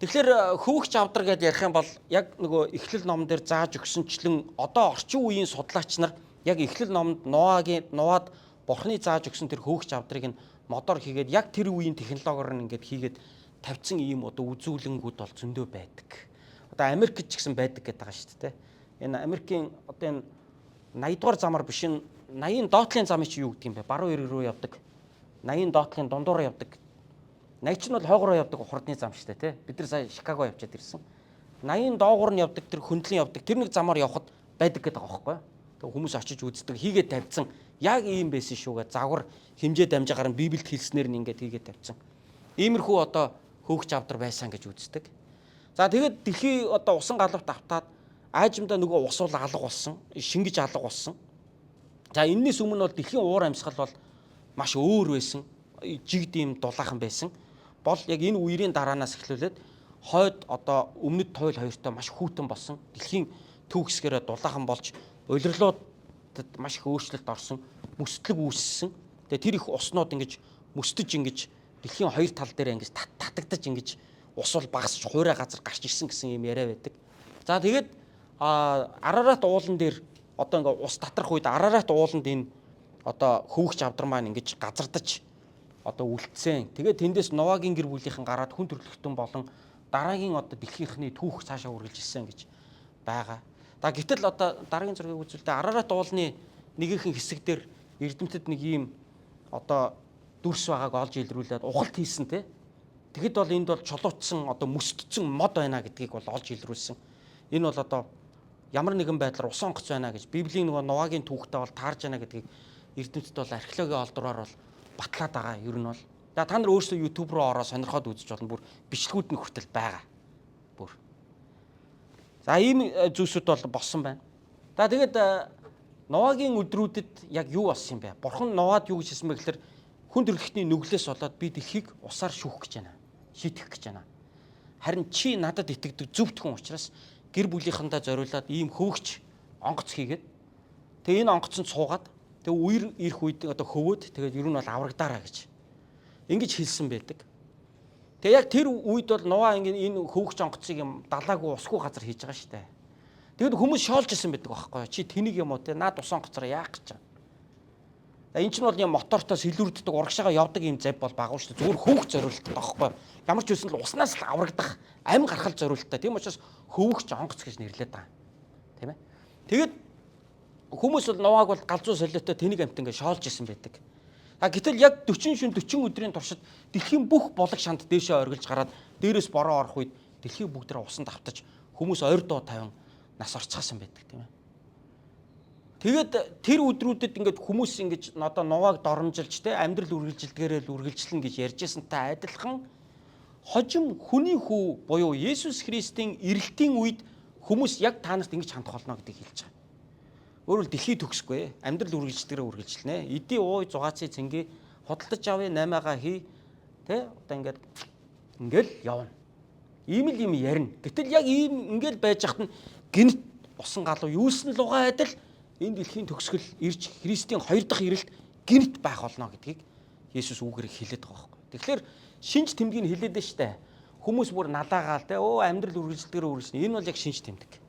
Тэгэхээр хөвөгч авдар гэдээ ярих юм бол яг нөгөө эхлэл номон дээр зааж өгсөнчлэн одоо орчин үеийн судлаач нар яг эхлэл номонд Ноагийн Ноад Бурхны зааж өгсөн тэр хөвөгч авдрыг нь модоор хийгээд яг тэр үеийн технологиор нь ингээд хийгээд тавьсан ийм одоо үзүүлэнгүүд бол зөндөө байдаг. Одоо Америкт ч гэсэн байдаг гэдэг байгаа шүү дээ. Энэ Америкийн одоо энэ 80 дугаар замаар биш энэ 80-ын доотлын замыг чи юу гэдэг юм бэ? Баруун эрэг рүү явдаг. 80-ын доотлын дундуур явдаг. 80 ч нь бол хойгороо явдаг хурдны зам шүү дээ, тий. Бид нар сая Шикаго явчаад ирсэн. 80-ын доогуур нь явдаг тэр хөндлөн явдаг тэр нэг замаар явхад байдаг гэдэг байгаа байхгүй юу? Тэг хүмүүс очиж үздэг, хийгээд тавьсан. Яг ийм байсан шүүгээ загвар хэмжээ дамжаагаар нь Библиэд хэлснээр нь ингээд хийгээд тавьсан. Иймэрхүү одоо хөөгч авдар байсан гэж үздэг. За тэгээд дэлхий одоо усан галавт автаад аажимдаа нөгөө ус бол алга болсон, шингэж алга болсон. За энэс өмнө бол дэлхийн уур амьсгал бол маш өөр байсан, жигд ийм дулаахан байсан. Бол яг энэ үерийн дараанаас эхлүүлээд хойд одоо өмнөд туйл хоёртой маш хүйтэн болсон. Дэлхийн төв хэсгээрээ дулаахан болж улирлуудад маш их өөрчлөлт орсон, мөстлөг үүссэн. Тэгээ тэр их уснууд ингэж мөстөж ингэж дэлхийн хоёр тал дээр ингэж татагдаж ингэж ус бол багасч хуурай газар гарч ирсэн гэсэн юм яриа байдаг. За тэгээд Арарат уулан дээр одоо ингээ ус татрах үед Арарат ууланд энэ одоо хөвөгч авдар маань ингэж газардаж одоо үлдсэн. Тэгээд тэндээс Новагийн гэр бүлийнхэн гараад хүн төрөлхтөн болон дараагийн одоо дэлхийнхний түүх цаашаа үргэлжилсэн гэж байгаа. За гэтэл одоо дараагийн зургийг үзүүлдэ Арарат уулны нэгэн хэсэг дээр эрдэмтэд нэг ийм одоо дүрс байгааг олж илрүүлээд ухалт хийсэн те. Тэгэхэд бол энд бол чулуутсан одоо мөстдсөн мод байна гэдгийг бол олж илрүүлсэн. Энэ бол одоо ямар нэгэн байдлаар усан онгоц байна гэж Библийн нөгөө Новагийн түүхтэй бол таарж байна гэдгийг эрдэмтэд бол археологийн олдроор бол батлаад байгаа ер нь бол. За та нар өөрсдөө YouTube руу ороо сонирхоод үзэж болно. Бүр бичлэгүүд нь хүртэл байгаа. Бүр. За ийм зүйлсүүд бол болсон байна. За тэгээд Новагийн өдрүүдэд яг юу болсон юм бэ? Бурхан Новад юу гэж хэлсэн бэ гэхээр хүн төрөлхтний нүглээс болоод би дэлхийг усаар шүүх гэж байна. Шийтгэх гэж байна. Харин чи надад итгэдэг зөвхт хүн учраас гэр бүлийнхэндээ зориулаад ийм хөвөгч онгоц хийгээд тэгээ энэ онгоцонд суугаад тэгээ үер ирэх үед одоо хөвөөд тэгээд ер нь бол аврагдаараа гэж ингэж хэлсэн байдаг. Тэгээ яг тэр үед бол Нуа ингэ энэ хөвөгч онгоцыг юм далаагүй усгүй газар хийж байгаа шүү дээ. Тэгэд хүмүүс шоолж исэн байдаг байхгүй юу? Чи тэнийг юм уу те наад ус онгоцоор яах гэж байгаа. За эн чинь бол юм мотортой сэлүүрддэг урагшаага явдаг юм зав бол баггүй шүү дээ. Зүгээр хөвөх зориулттай байхгүй юу? Ямар ч үсэн л уснаас л аврагдах ам гаргал зориулттай. Тийм учраас хөвөгч онгоц гэж нэрлэдэг байгаа. Тийм ээ. Тэгэд хүмүүс бол Нуаг бол галзуу солиотой тэнийг амт ингээ шоолж исэн байдаг. А гэтэл яг 40 шөн 40 өдрийн туршид дэлхийн бүх булаг шанд дээшээ оргилж гараад дээрээс бороо орох үед дэлхийг бүгдээ усанд автаж хүмүүс ойр доо тавин нас орцгаасан байдаг тийм ээ. Тэгээд тэр өдрүүдэд ингээд хүмүүс ингэж одоо Нуаг доромжилж те амьдрал үргэлжилдгээрээ л үргэлжлэн гэж ярьжсантай адилхан хожим хүний хүү буюу Есүс Христийн ирэлтийн үед хүмүүс яг та нарт ингэж хандах болно гэдгийг хэлж байгаа. Өөрөөр дэлхий төгсөхгүй, амьдрал үргэлжлдэгээрээ үргэлжлэнэ. Эдий ууй зугаацыг цэнгээ худалдаж авъя 8-ага хий тэ одоо ингээд ингээл явна. Ийм л юм ярина. Гэтэл яг ийм ингээл байж хат нь гинт усан галуу юусэн лугаа адил энэ дэлхийн төгсгөл ирж Христийн хоёр дахь ирэлт гинт байх болно гэдгийг Есүс үүгээр хэлээд байгаа байхгүй. Тэгэхээр шинж тэмдгийг хэлээд нь штэ. Хүмүүс бүр налаагаал те өө амьдрал үргэлжилдгээр үргэлжлэнэ. Энэ бол яг шинж тэмдэг.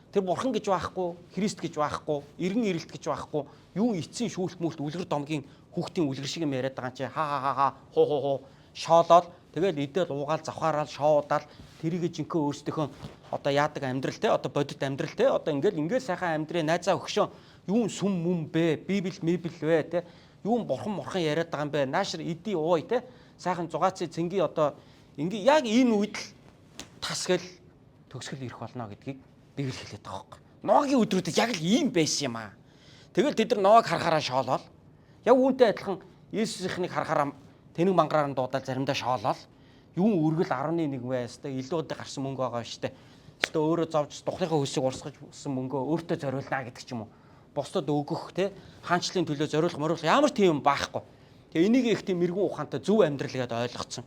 Тэр бурхан гэж байхгүй, Христ гэж байхгүй, эргэн ирэлт гэж байхгүй, юу эцсийн шүүлт мүлт үлгэр домгийн хүүхдийн үлгэр шиг юм яриад байгаа чи ха ха ха ха ху ху ху шоолоод тэгэл идэл уугаал завхаараал шоудаал тэрийгэ жинхэнэ өөрсдийнхөө одоо яадаг амьдрал те одоо бодит амьдрал те одоо ингээл ингээл сайхан амьдрээ найзаа өгшөө юун сүм мүм бэ библ мебл вэ те юун бурхан мурхан яриад байгаа юм бэ наашир иди ууй те сайхан зугаацыг цэнгийн одоо ингээ яг энэ үед л тасгал төгсгөл ирэх болно гэдгийг Библи хэлээд байгаа байхгүй. Ноагийн өдрүүдэд яг л ийм байсан юм аа. Тэгэл тэд нар Ноаг харахаараа шоолоол. Яг үүнтэй адилхан Есүсийнхнийг харахаараа тэнэг мангараар нь дуудаал заримдаа шоолоол. Юун өргөл 11 вэ? Өстой илүү өдөө гарсан мөнгө байгаа штэ. Өстой өөрөө зовж духлынхаа хөлсийг урсгаж өссөн мөнгөө өөртөө зориулнаа гэдэг ч юм уу. Бусдад өгөх те хаанчлалын төлөө зориулах мориулах ямар тийм юм байхгүй. Тэгээ энийг их тийм мэрэгүн ухаантай зөв амьдрал гэдээ ойлгоцсон.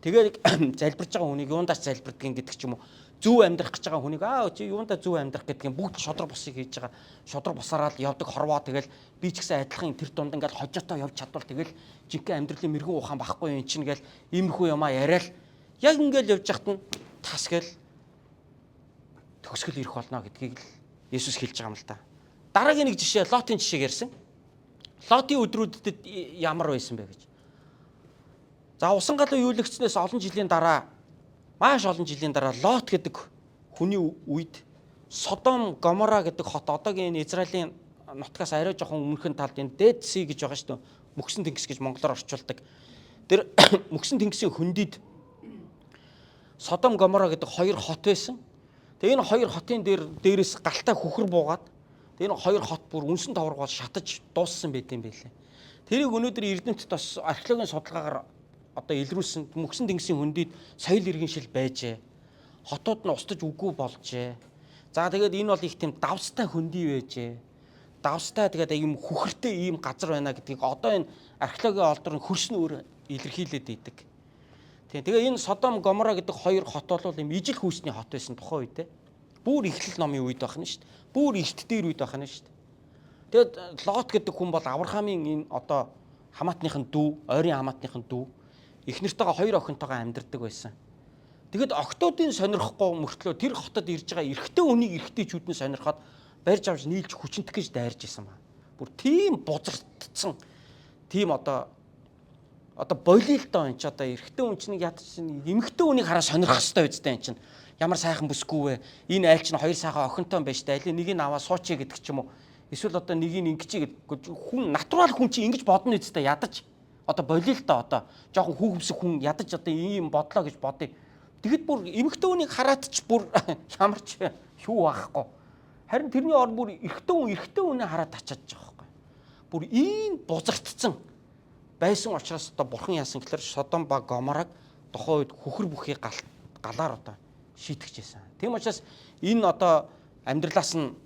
Тэгээд залбирж байгаа хүнийг юундаас залбирдгийг гэдэг ч юм уу зөв амьдрах гэж байгаа хүнийг аа чи юундаа зөв амьдрах гэдэг юм бүгд шодрог бусыг хийж байгаа. Шодрог бусаараа л явдаг хорвоо тэгэл би ч гэсэн адилхан тэр дунд ингээл хожоотой явж чадвал тэгэл жинхэнэ амьдралын мэрэгүн ухаан байхгүй юм чинь гэл иймэрхүү юмаа яриад яг ингээл явж хахад нь тас гэл төгсгөл ирэх болно гэдгийг л Есүс хэлж байгаа юм л та. Дараагийн нэг жишээ Лотын жишээг ярьсан. Лотын өдрүүдэд ямар байсан бэ гэж. За усан галуу юулэгдснээс олон жилийн дараа маш олон жилийн дараа Лот гэдэг хүний үед Содом Гомора гэдэг хот одоогийн энэ Израилийн нутгаас арай жоохон өмнөхөн талд энэ Dead Sea гэж байгаа шүү дээ. Мөксөн тэнгис гэж монголоор орчуулдаг. Тэр мөксөн тэнгисийн хөндид Содом Гомора гэдэг хоёр хот байсан. Тэгээ энэ хоёр хотын дээр дээрээс галтай хүхэр буугаад тэгээ энэ хоёр хот бүр үнсэн товргоол шатаж дууссан байт юм байлээ. Тэрийг өнөөдөр эрдэмтэд бас археологийн судалгаагаар одоо илрүүлсэн мөксөн тэнгисийн хөндид соёл иргэншил байжээ. Хотууд нь устж үгүй болжээ. За тэгээд энэ бол их тийм давстай хөндөй байжээ. Давстай тэгээд ийм хүхэртэй ийм газар байна гэдгийг одоо энэ археологийн олдор нь хөрс нь өөр илэрхийлээд идэг. Тийм тэгээ энэ Содом Гомора гэдэг хоёр хот бол ийм ижил хүүсний хот байсан тухайн үед. Бүр эхлэл номын үед байх нь шүү дээ. Бүр эрт дээр үед байх нь шүү дээ. Тэгээд Лот гэдэг хүн бол Авраамийн энэ одоо хамаатныхын дүү, ойрын хамаатныхын дүү. Эхнэртэйгээ хоёр охинтойгоо амьдардаг байсан. Тэгэд октоодын сонирхохгүй мөртлөө тэр хотод ирж байгаа эрэгтэй хүнийг эрэгтэйчүүд нь сонирхоод барьж авч нийлж хүчинтэх гэж дайрж исэн ба. Бүр тийм бузартцсан. Тийм одоо болио л доо энэ ч одоо эрэгтэй хүн чинь ядч эмэгтэй хүнийг хараа сонирхох хэрэгтэй үстэй энэ чинь. Ямар сайхан бүсгүй вэ? Энэ айл чинь хоёр сайхан охинтой юм байна штэ. Алийг нэг нь аваа суучъя гэдэг ч юм уу. Эсвэл одоо нэг нь ингэчий гэдэг хүн натурал хүн чинь ингэж бодно үстэй ядаж. Одоо болио л доо одоо жоохон хүүхэмсэг хүн ядаж одоо ийм бодлоо гэж бодъё. Тэгэд бүр эмэгтэй хүнийг хараад ч бүр ямар ч юу байхгүй. Харин тэрний орн бүр эрэгтэй хүнээ хараад тачаад байгаа байхгүй. Бүр ийм бузартцсан байсан учраас одоо бурхан яасан гэхээр Содом ба Гомораг тухайн үед хөхөр бүхий галаар одоо шийтгэжсэн. Тийм учраас энэ одоо амьдралаас нь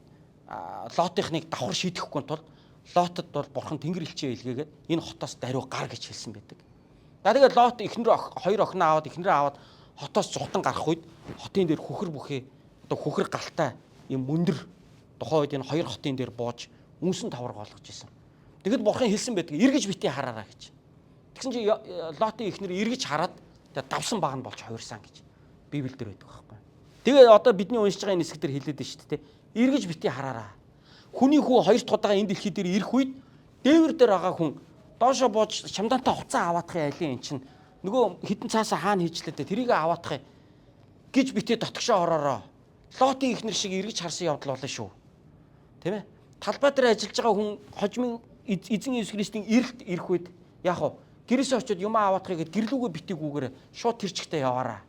Лотынхныг давхар шийдэхгүй тул Лотод бол бурхан тэнгэр элчээ илгээгээд энэ хотоос даруй гар гэж хэлсэн байдаг. За тэгээд Лот эхнэр хоёр охиноо аваад эхнэрээ аваад хотоос зугтан гарах үед хотын дээр хөхөр бүхий одоо хөхөр галтай юм мөндөр тухайн үед энэ хоёр хотын дээр бууж үнсэн товрог олгож исэн. Тэгэд бурхан хэлсэн байдаг эргэж битгий хараараа гэж. Тэгсэн чинь Лотын эхнэр эргэж хараад тэгээд давсан баг нь болж хувирсан гэж Библиэлд байдаг байхгүй. Тэгээ одоо бидний уншиж байгаа энэ хэсэг дээр хэлээд байна шүү дээ. Эргэж битгий хараараа. Хүний хүү хоёр дахь удаага энэ дэлхий дээр ирэх үед дээвэр дээр байгаа хүн доошо бууж шамдаантай хуцаа аваадахын айлын эн чинь нөгөө хитэн цаасаа хаана хийжлээ дээ тэрийг аваадах гэж битээ дотгошоо ороороо. Лотын эхнэр шиг эргэж харсан явдал болно шүү. Тийм ээ? Талбай дээр ажиллаж байгаа хүн хожмын эзэн Иесус Христийн эрэлт ирэх үед яг хав гэрээсээ очиод юм аваадахыг гэд гэрлүүгээ битгийгүүгээр шууд тэр чигтээ яваараа.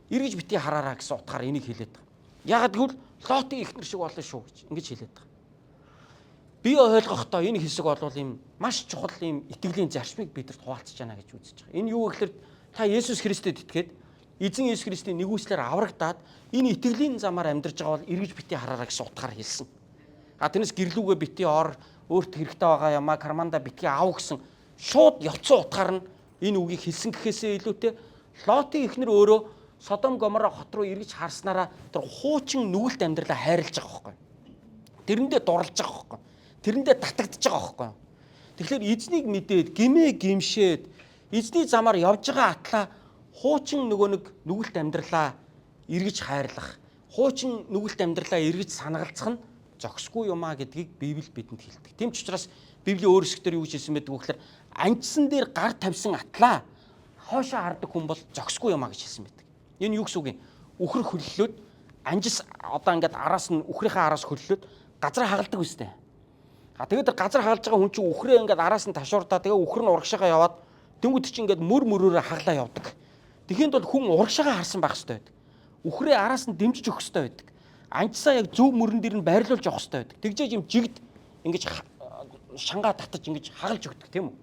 Эргэж битгий хараараа гэсэн утгаар энийг хэлээд байгаа. Яагаад гэвэл Лотын эхнэр шиг болно шүү гэж ингэж хэлээд байгаа. Би ойлгохдоо энэ хэсэг бол ийм маш чухал ийм итгэлийн зарчмыг бидэрт хуваалцаж байна гэж үзэж байгаа. Энэ юу гэхээр та Есүс Христэд итгээд эзэн Есүс Христийн нэгүслээр аврагдаад энэ итгэлийн замаар амьдарч байгаа бол эргэж битгий хараараа гэсэн утгаар хэлсэн. А тэрнээс гэрлүүгээ битгий ор өөрт хэрэгтэй байгаа юмаа карманда битгий ав гэсэн шууд явцсан утгаар нь энэ үгийг хэлсэн гэхээсээ илүүтэй Лотын эхнэр өөрөө Содом Гомора хот руу эргэж харснараа тэр хуучин нүгэлт амьдралаа хайрлаж байгаа байхгүй. Тэрэндээ дурлаж байгаа байхгүй. Тэрэндээ татагдж байгаа байхгүй. Тэгэхээр эзнийг мэдээд гимээ гимшээд эзний замаар явж байгаа атлаа хуучин нөгөө нэг нүгэлт амьдралаа эргэж хайрлах, хуучин нүгэлт амьдралаа эргэж санагалцах нь зохисгүй юм а гэдгийг Библи бидэнд хэлдэг. Тийм ч учраас Библийн өөр хэсгээр юу гэж хэлсэн байдаг вэ гэхээр анчсан дээр гар тавьсан атлаа хойшоо хардаг хүн бол зохисгүй юм а гэж хэлсэн байдаг. Энэ юу гэсэн үг юм? Үхэр хөллөөд анжис одоо ингээд араас нь үхрийнхээ араас хөллөөд газраа хагалдаг үстэй. А тэгээд газар хагалж байгаа хүн чинь үхрээ ингээд араас нь ташуурдаа тэгээ үхэр нь урагшаага яваад тэнгууд чинь ингээд мөр мөрөөрөө хаглаа явдаг. Тэгэхэд бол хүн урагшаага харсан байх хэрэгтэй байдаг. Үхрээ араас нь дэмжиж өгөх хэрэгтэй байдаг. Анчсаа яг зөв мөрөн дээр нь байрлуулж явах хэрэгтэй байдаг. Тэгжээж юм жигд ингэж шангаа татаж ингэж хагалж өгдөг тийм үү?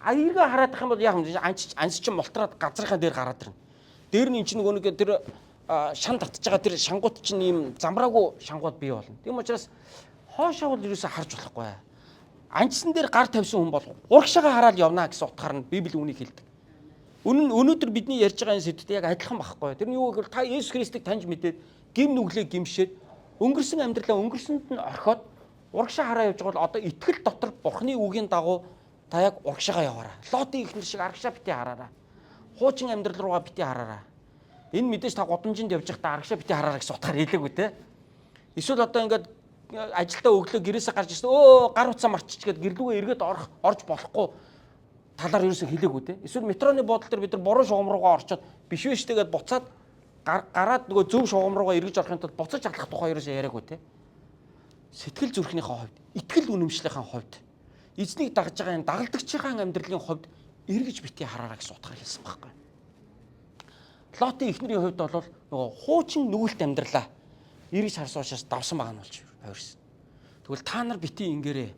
Аягаа хараадах юм бол яг юм анч чинь мултраад газрынхаа дээр гараад ирнэ. Дээр нь эн чинь нөгөө нэг тэр шан татж байгаа тэр шангууд чинь ийм замраагүй шангууд бий болно. Тийм учраас хоошоо бол ерөөсө харж болохгүй. Анчсан дээр гар тавьсан хүн бол урагшаага хараад явна гэсэн утгаар нь Библи үнийг хэлдэг. Өнөөдөр бидний ярьж байгаа энэ сэдвтэй яг адилхан байхгүй. Тэр нь юу гэвэл та Есүс Христийг таньж мэдээд гим нүглээ гимшээд өнгөрсөн амьдралаа өнгөрсөнд нь орхиод урагшаа хараа явж байгаа бол одоо итгэл дотор Бурхны үгийн дагуу та яг урагшаага яваарай. Лотын эхнэр шиг арагшаа битгий хараарай. Хуучин амьдрал руугаа битгий хараарай. Энэ мэдээж та гудамжинд явж байхдаа арагшаа битгий хараарай гэсэн утгаар хэлээгүй те. Эсвэл одоо ингээд ажилдаа өглөө гэрээсээ гарч ирсэн гар утсаа марччих гээд гэрлүүгээ эргээд орж болохгүй талаар ерөөсөө хэлээгүй те. Эсвэл метроны буудлын дээр бид нар буруу шугам руугаа орчоод биш вэ штэ гээд буцаад гараад нөгөө зөв шугам руугаа эргэж орохын тулд буцаж алхах тухай ерөөсөө яриаггүй те. Сэтгэл зүрхнийхээ хувьд, итгэл үнэмшлийнхээ хувьд, эзнийг дагаж байгаа энэ дагалдагчийн амьдралын хувьд эргэж битгий хараарай гэсэн утгаар хэлсэн байхгүй. Лотын эхнэрийн хувьд бол нөгөө хуучин нүгэлт амьдралаа эргэж харсан учраас давсан байгаа нь болж хувирсан. Тэгвэл та нар битгий ингээрээ.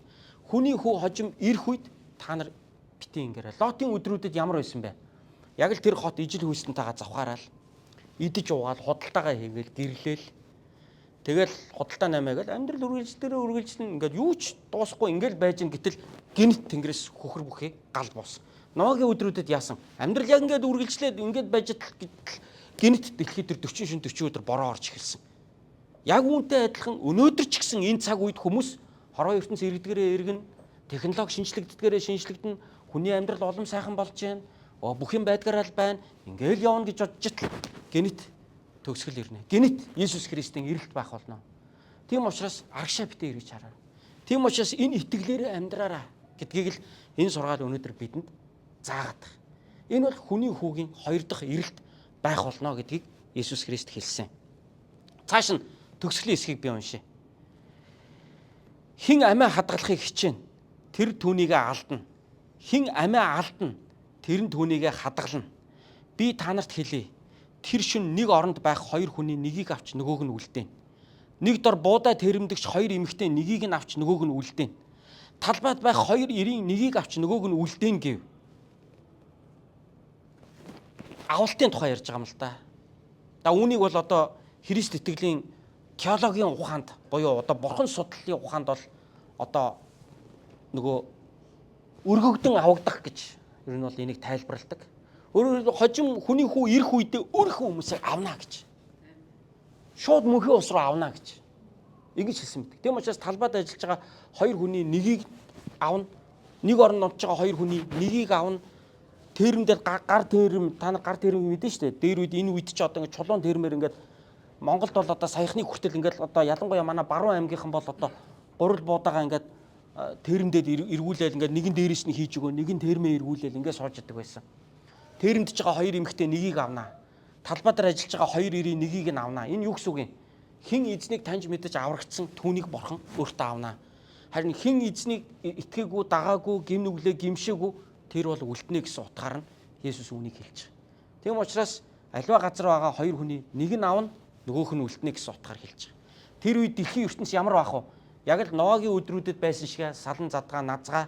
Хүний хүү хожим ирэх үед та нар битгий ингээрээ. Лотын өдрүүдэд ямар байсан бэ? Яг л тэр хот ижил хүйстэнтэйгээ завхаарал идэж уугаал худалдаагаа хийгээл гэрлээл тэгэл худалдаа наймаа гэл амьдрал үргэлжлэрээ үргэлжлэн ингээд юу ч дуусахгүй ингээл байж гин гэтэл гинт тэнгэрээс хөхөр бүхий гал буусан. Ноагийн өдрүүдэд яасан? Амьдрал яг ингээд үргэлжлээд ингээд байж гэтэл гинт дэлхийд дээр 40 шин 40 өдөр бороо орж эхэлсэн. Яг үүнтэй адилхан өнөөдөр ч гэсэн энэ цаг үед хүмүүс хорвоо ертөнц иргэдгээрээ иргэн, технологи шинжлэгддгээрээ шинжлэгдэн, хүний амьдрал улам сайхан болж байна. Оо бүх юм байдгаараа л байна. Ингээл явна гэж бодож итл гэнэт төгсгөл ирнэ. Гэнэт Иесус Христийн ирэлт байх болно. Тийм учраас арагшаа битээ эргэж хараа. Тийм учраас энэ итгэлээр амьдраараа гэдгийг л энэ сургаал өнөөдөр бидэнд заагаад байна. Энэ бол хүний хүүгийн хоёр дахь ирэлт байх болно гэдгийг Иесус Христ хэлсэн. Цааш нь төгсгөлийн хэсгийг би уншия. Хэн амиа хадгалахыг хичээнэ, тэр түүнийгээ алдна. Хэн амиа алдна, тэр нь түүнийгээ хадгална. Би та нарт хэлье. Тэр шөнө нэг оронд байх хоёр хүний нэгийг авч нөгөөг нь үлдээнэ. Нэг дор буудаа тэрэмдэгч хоёр эмэгтэй нэгийг нь авч нөгөөг нь үлдээнэ. Талбайд байх хоёр эрийн нэгийг авч нөгөөг нь үлдээнэ гэв. Авалтын тухай ярьж байгаа юм л да. Да үүнийг бол одоо Христ итгэлийн теологийн ухаанд буюу одоо бурхан судлалын ухаанд бол одоо нөгөө өргөгдөн авагдах гэж ер нь бол энийг тайлбарладаг. Өөрөөр хожим хүний хүү ирэх үедээ өөрийнхөө хүмүүсийг авна гэж. Шууд мөнхийн ус руу авна гэж. Ингэж хэлсэн мэт. Тийм учраас талбайд ажиллаж байгаа хоёр хүний нэгийг авна. Нэг оронд унтж байгаа хоёр хүний нэгийг авна. Тэрэм дээр гар тэрэм, та нар гар тэрэм мэдэн шүү дээ. Дээр үед энэ үед ч одоо ингэ чулуун тэрмээр ингээд Монголд бол одоо саяхны хүртэл ингээд одоо ялангуяа манай Баруун аймгийнхан бол одоо гурил буудаага ингээд тэрэмдээд эргүүлээл ингээд нэгэн дээрээс нь хийж өгөө, нэгэн тэрмээ эргүүлээл ингээд сууж идэг байсан. Тэрэмдэж байгаа хоёр эмэгтэй нэгийг авнаа. Талбай дээр ажиллаж байгаа хоёр эрийн нэгийг нь авнаа. Энэ юу гэсэн үг юм? Хэн эзнийг таньж мэдэж аврагдсан түүнийг бурхан өөртөө авнаа. Харин хэн эзнийг итгээгүй, дагаагүй, гим нүглээ гимшээгүй тэр бол үлднэ гэсэн утгаар нь Есүс үүнийг хэлж байгаа. Тийм учраас аливаа газар байгаа хоёр хүний нэг нь авна, нөгөөх нь үлднэ гэсэн утгаар хэлж байгаа. Тэр үед дэлхийн ертөнц ямар байх вэ? Яг л Ноагийн өдрүүдэд байсан шиг салан задгаа, назгаа,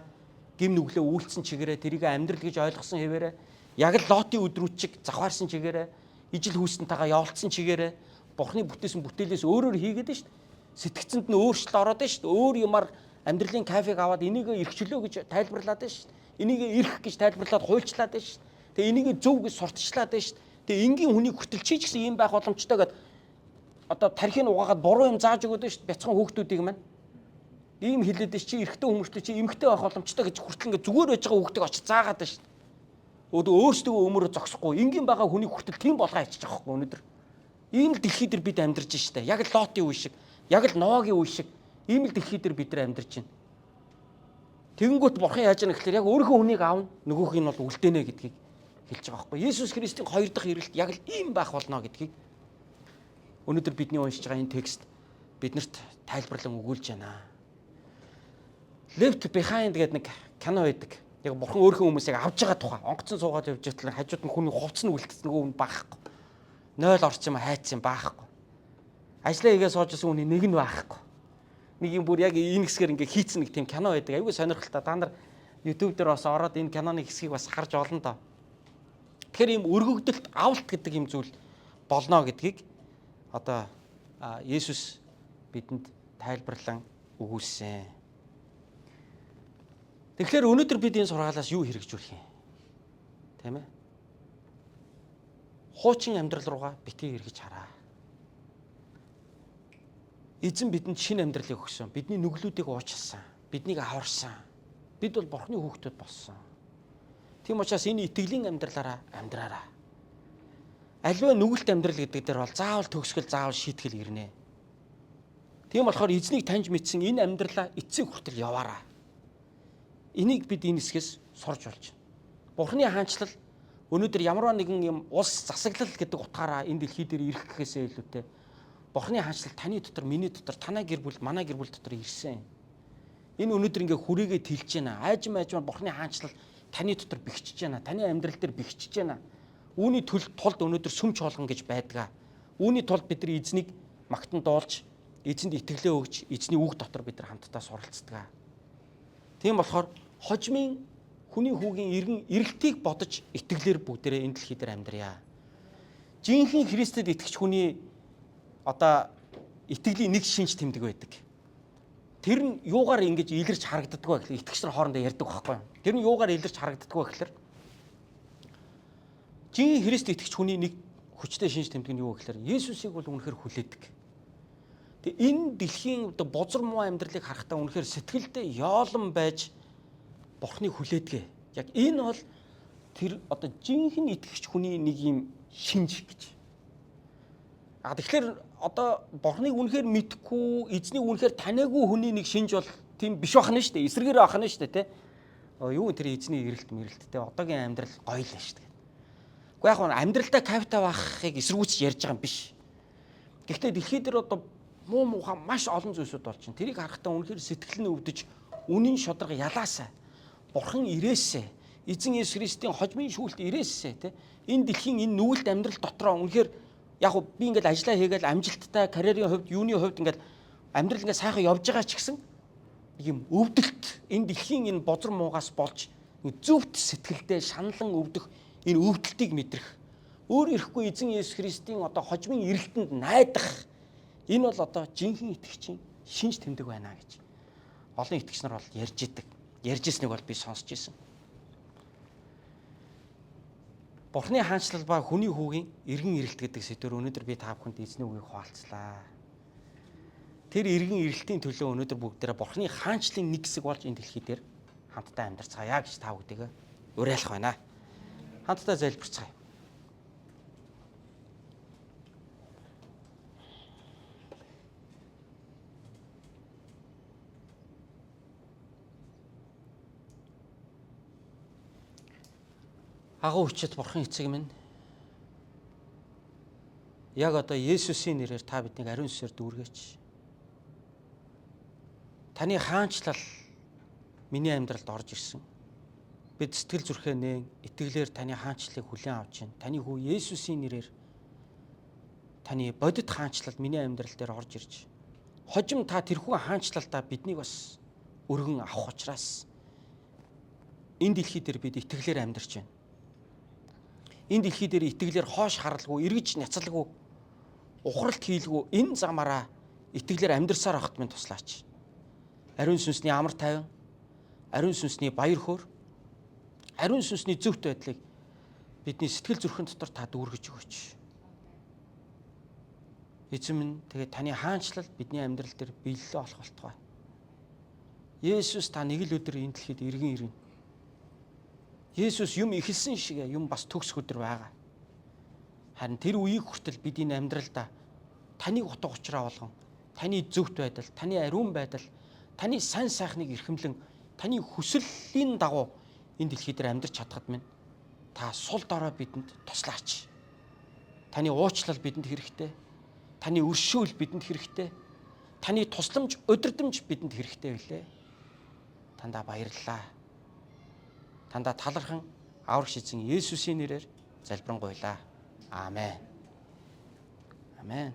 гим нүглээ үйлцсэн чигээрээ тэрийг амьдрал гэж ойлгосон хэвээрээ яг л Лотын өдрүүд чиг завхаарсан чигээрээ ижил хүүстэнтэйгээ явуулсан чигээрээ Бурхны бүтээсэн бүтээлээс өөрөөр хийгээд нь шүү дээ. Сэтгцэнд нь өөрчлөлт ороод нь шүү дээ. Өөр юмар амьдралын кайфыг аваад энийг эрхчлөө гэж тайлбарлаад нь шүү дээ. Энийг эрх гэж тайлбарлаад хуульчлаад нь шүү дээ. Тэгээ энийг зөв гэж сурталчлаад нь шүү дээ. Тэгээ энгийн хүний хүртэл чи ч гэсэн ийм байх боломжтой гэд одоо тархийг угаагаад буруу юм зааж өгөөд нь шүү дээ. Бяцхан хүүхдүүдийг маань ийм хэлээд чи эрэгтэй хүмүүстээ чи эмэгтэй байх боломжтой гэж хүртэл ингээ зүгээр байж байгаа хүүхдийг очиж заагаад нь шүү дээ. Өөрсдөө өмөрөө зогсохгүй энгийн байгаа хүний хүртэл тийм болгоо хийчих жоохгүй өнөөдөр. Ийм л дэлхий дээр бид амьдарч штэ. Яг л Лотын үе шиг, яг л Ноагийн үе шиг ийм л дэлхий дээр бид нар амьдарч байна. Тэгэнгүүт бурхан яаж яах гэхээр яг өөрийнхөө хүнийг аавна, нөгөөх нь бол үлдээнэ гэдгийг хэлж байгаа байхгүй. Есүс Христийн хоёр дахь ирэлт яг л ийм байх болно гэдгийг өнөөдөр бидний уншиж байгаа энэ текст биднэрт тайлбарлан өгүүлж байна. Left Behind гэдэг нэг кино байдаг. Яг бурхан өөрийнхөө хүмүүсийг авч байгаа тухай. Онгоцон суугаад явж байтлаа хажууд нь хүний хувцас нь үлдсэн нөгөө хүн байхгүй. 0 орчим хайцсан байхгүй. Ажлаа хийгээ сууж исэн хүний нэг нь байхгүй. Нэг юм бүр яг энэ хэсгээр ингээ хийцэн нэг тийм кино байдаг. Айгүй сонирхолтой. Та нар YouTube дээр бас ороод энэ киноны хэсгийг бас харж олно доо. Тэгэхээр ийм өргөгдөлт, авалт гэдэг юм зүйл болно гэдгийг одоо Есүс бидэнд тайлбарлан өгүүлсэн. Тэгэхээр өнөөдөр бид энэ сургаалаас юу хэрэгжүүлэх юм? Тийм ээ? Хуучин амьдрал руугаа битгий эргэж хараа. Эзэн бидэнд шинэ амьдралыг өгсөн. Бидний нүглүүдийг уучлсан. Биднийг аварсан. Бид бол Бурхны хүүхдүүд болсон. Тийм учраас энэ итгэлийн амьдралаараа амьдраараа. Аливаа нүгэлт амьдрал гэдэг дээр бол заавал төгсгөл, заавал шийтгэл ирнэ. Тийм болохоор эзнийг таньж мэдсэн энэ амьдралаа эцсийн хүртэл яваараа. Энийг бид энэ хэсгээс сурж болж байна. Бурхны хаанчлал өнөөдөр ямар нэгэн юм улс засаглал гэдэг утгаараа энэ дэлхий дээр ирэх гэхээсээ илүүтэй Бурхны хаанчлал таны дотор, миний дотор, танай гэр бүл, манай гэр бүл дотор ирсэн. Энэ өнөөдөр ингээ хүрээгээ тэлж байна. Айжм айжмаар Бурхны хаанчлал таны дотор бэхжиж байна. Таны амьдрал дээр бэхжиж байна. Үүний тулд өнөөдөр сүм чуулган гэж байдгаа. Үүний тулд бид нар эзнийг магтан дуулж, эзэнд итгэлээ өгч, эзний үг дотор бид нар хамтдаа суралцдаг. Тийм болохоор хожмын хүний хүүгийн иргэн эрэлтийг бодож итгэлээр бүгдээрээ энэ дэлхий дээр амьдрья. Жинхэнэ Христэд итгэж хүний одоо итгэлийн нэг шинж тэмдэг байдаг. Тэр нь юугаар ингэж илэрч харагддаг вэ гэхэл итгэгч нар хоорондоо ярьдаг байхгүй юу? Тэр нь юугаар илэрч харагддаг вэ гэхэлэр жинхэнэ Христ итгэгч хүний нэг хүчтэй шинж тэмдэг нь юу вэ гэхэлэр Есүсийг бол үнэхээр хүлээдэг. Тэгээ энэ дэлхийн одоо бузар муу амьдралыг харахтаа үнэхээр сэтгэлдээ ёолон байж Бурхныг хүлээдэг. Яг энэ бол Тэр одоо жинхэнэ итгэгч хүний нэг юм шинж гэж. А тэгэхээр одоо Бурхныг үнэхээр мэдхгүй, эзнийг үнэхээр таниагүй хүний нэг шинж бол тийм биш байх нь шүү дээ. Эсрэгээр байх нь шүү дээ, тэ. Юу тэр эзний эрэлт мэрэлт те. Одоогийн амьдрал гоё л шүү дээ. Гэхдээ яг нь амьдралдаа кайфтай байхыг эсэргүүцэж ярьж байгаа юм биш. Гэхдээ дэлхий дээр одоо муу муухай маш олон зүйлсүүд болж байна. Тэрийг харахтаа үнэхээр сэтгэл нь өвдөж, үнэн шударга ялаасаа, Бурхан ирээсээ, эзэн Есүс Христийн хожмын шүүлт ирээсээ те. Энэ дэлхийн энэ нүгэлт амьдрал дотроо үнэхээр яг би ингээл ажиллаа хийгээл амжилттай карьерийн хувьд, юуны хувьд ингээл амьдрал ингээд сайхан явж байгаа ч гэсэн юм өвдөлт, энэ дэлхийн энэ бозор муугаас болж зөвхт сэтгэлдээ шаналан өвдөх энэ өвдөлтийг мэдрэх, өөр ирэхгүй эзэн Есүс Христийн одоо хожмын эрэлтэнд найдах, энэ бол одоо жинхэнэ итгэгчийн шинж тэмдэг байна гэж олон итгэгч нар бол ярьж идэг. Ярьж ирснийг бол би сонсч ирсэн. Бурхны хаанчлал ба хүний хүүгийн эргэн ирэлт гэдэг сэдвээр өнөөдөр би та бүхэнд эзний үгийг хуваалцлаа. Тэр эргэн ирэлтийн төлөө өнөөдөр бүгдээрээ Бурхны хаанчлалын нэг хэсэг болж энэ дэлхий дээр хамтдаа амьдарцгаая гэж та бүгдийг уриалах байна. Хамтдаа залбирцгаая. Агуу хүчит Бурхан эцэг минь, яг одоо Есүсийн нэрээр та биднийг ариун сүнсээр дүүргээч. Таны хаанчлал миний амьдралд орж ирсэн. Бид сэтгэл зүрхээ нээн итгэлээр таны хаанчлалыг хүлээн авч байна. Таны хүү Есүсийн нэрээр таны бодит хаанчлал миний амьдрал дээр орж ирж, хожим та тэрхүү хаанчлалдаа биднийг бас өргөн авах учраас энэ дэлхий дээр бид итгэлээр амьдарч байна. Энэ дэлхий дээр итгэлээр хоош харалгүй, эргэж няцалгүй, ухралт хийлгүй энэ замаараа итгэлээр амьдарсаар байхад минь туслаач. Ариун сүнсний амар тайван, ариун сүнсний баяр хөөр, ариун сүнсний зөвхт байдлыг бидний сэтгэл зүрхэн дотор та дүүргэж өгөөч. Эзэн минь, тэгээд таны хаанчлал бидний амьдрал дээр биелэлээ олох болтугай. Есүс та нэг л өдөр энэ дэлхийд эргэн ирнэ. Есүс юм эхэлсэн шиг юм бас төгсөх өдөр байгаа. Харин тэр үеийг хүртэл бид энэ амьдралдаа таныг утга учраа болгон, таны зөвхт байдал, таны ариун байдал, таны сайн сайхныг эрхэмлэн, таны хүслийн дагуу энэ дэлхий дээр амьдрч чадхад минь та сул дорой бидэнд туслаач. Таны уучлал бидэнд хэрэгтэй. Таны өршөөл бидэнд хэрэгтэй. Таны тусламж, удирдамж бидэнд хэрэгтэй билээ. Тандаа баярлалаа. Тандаа талархан аврагч эзэн Есүсийн нэрээр залбирanгуйлаа. Аамен. Амен.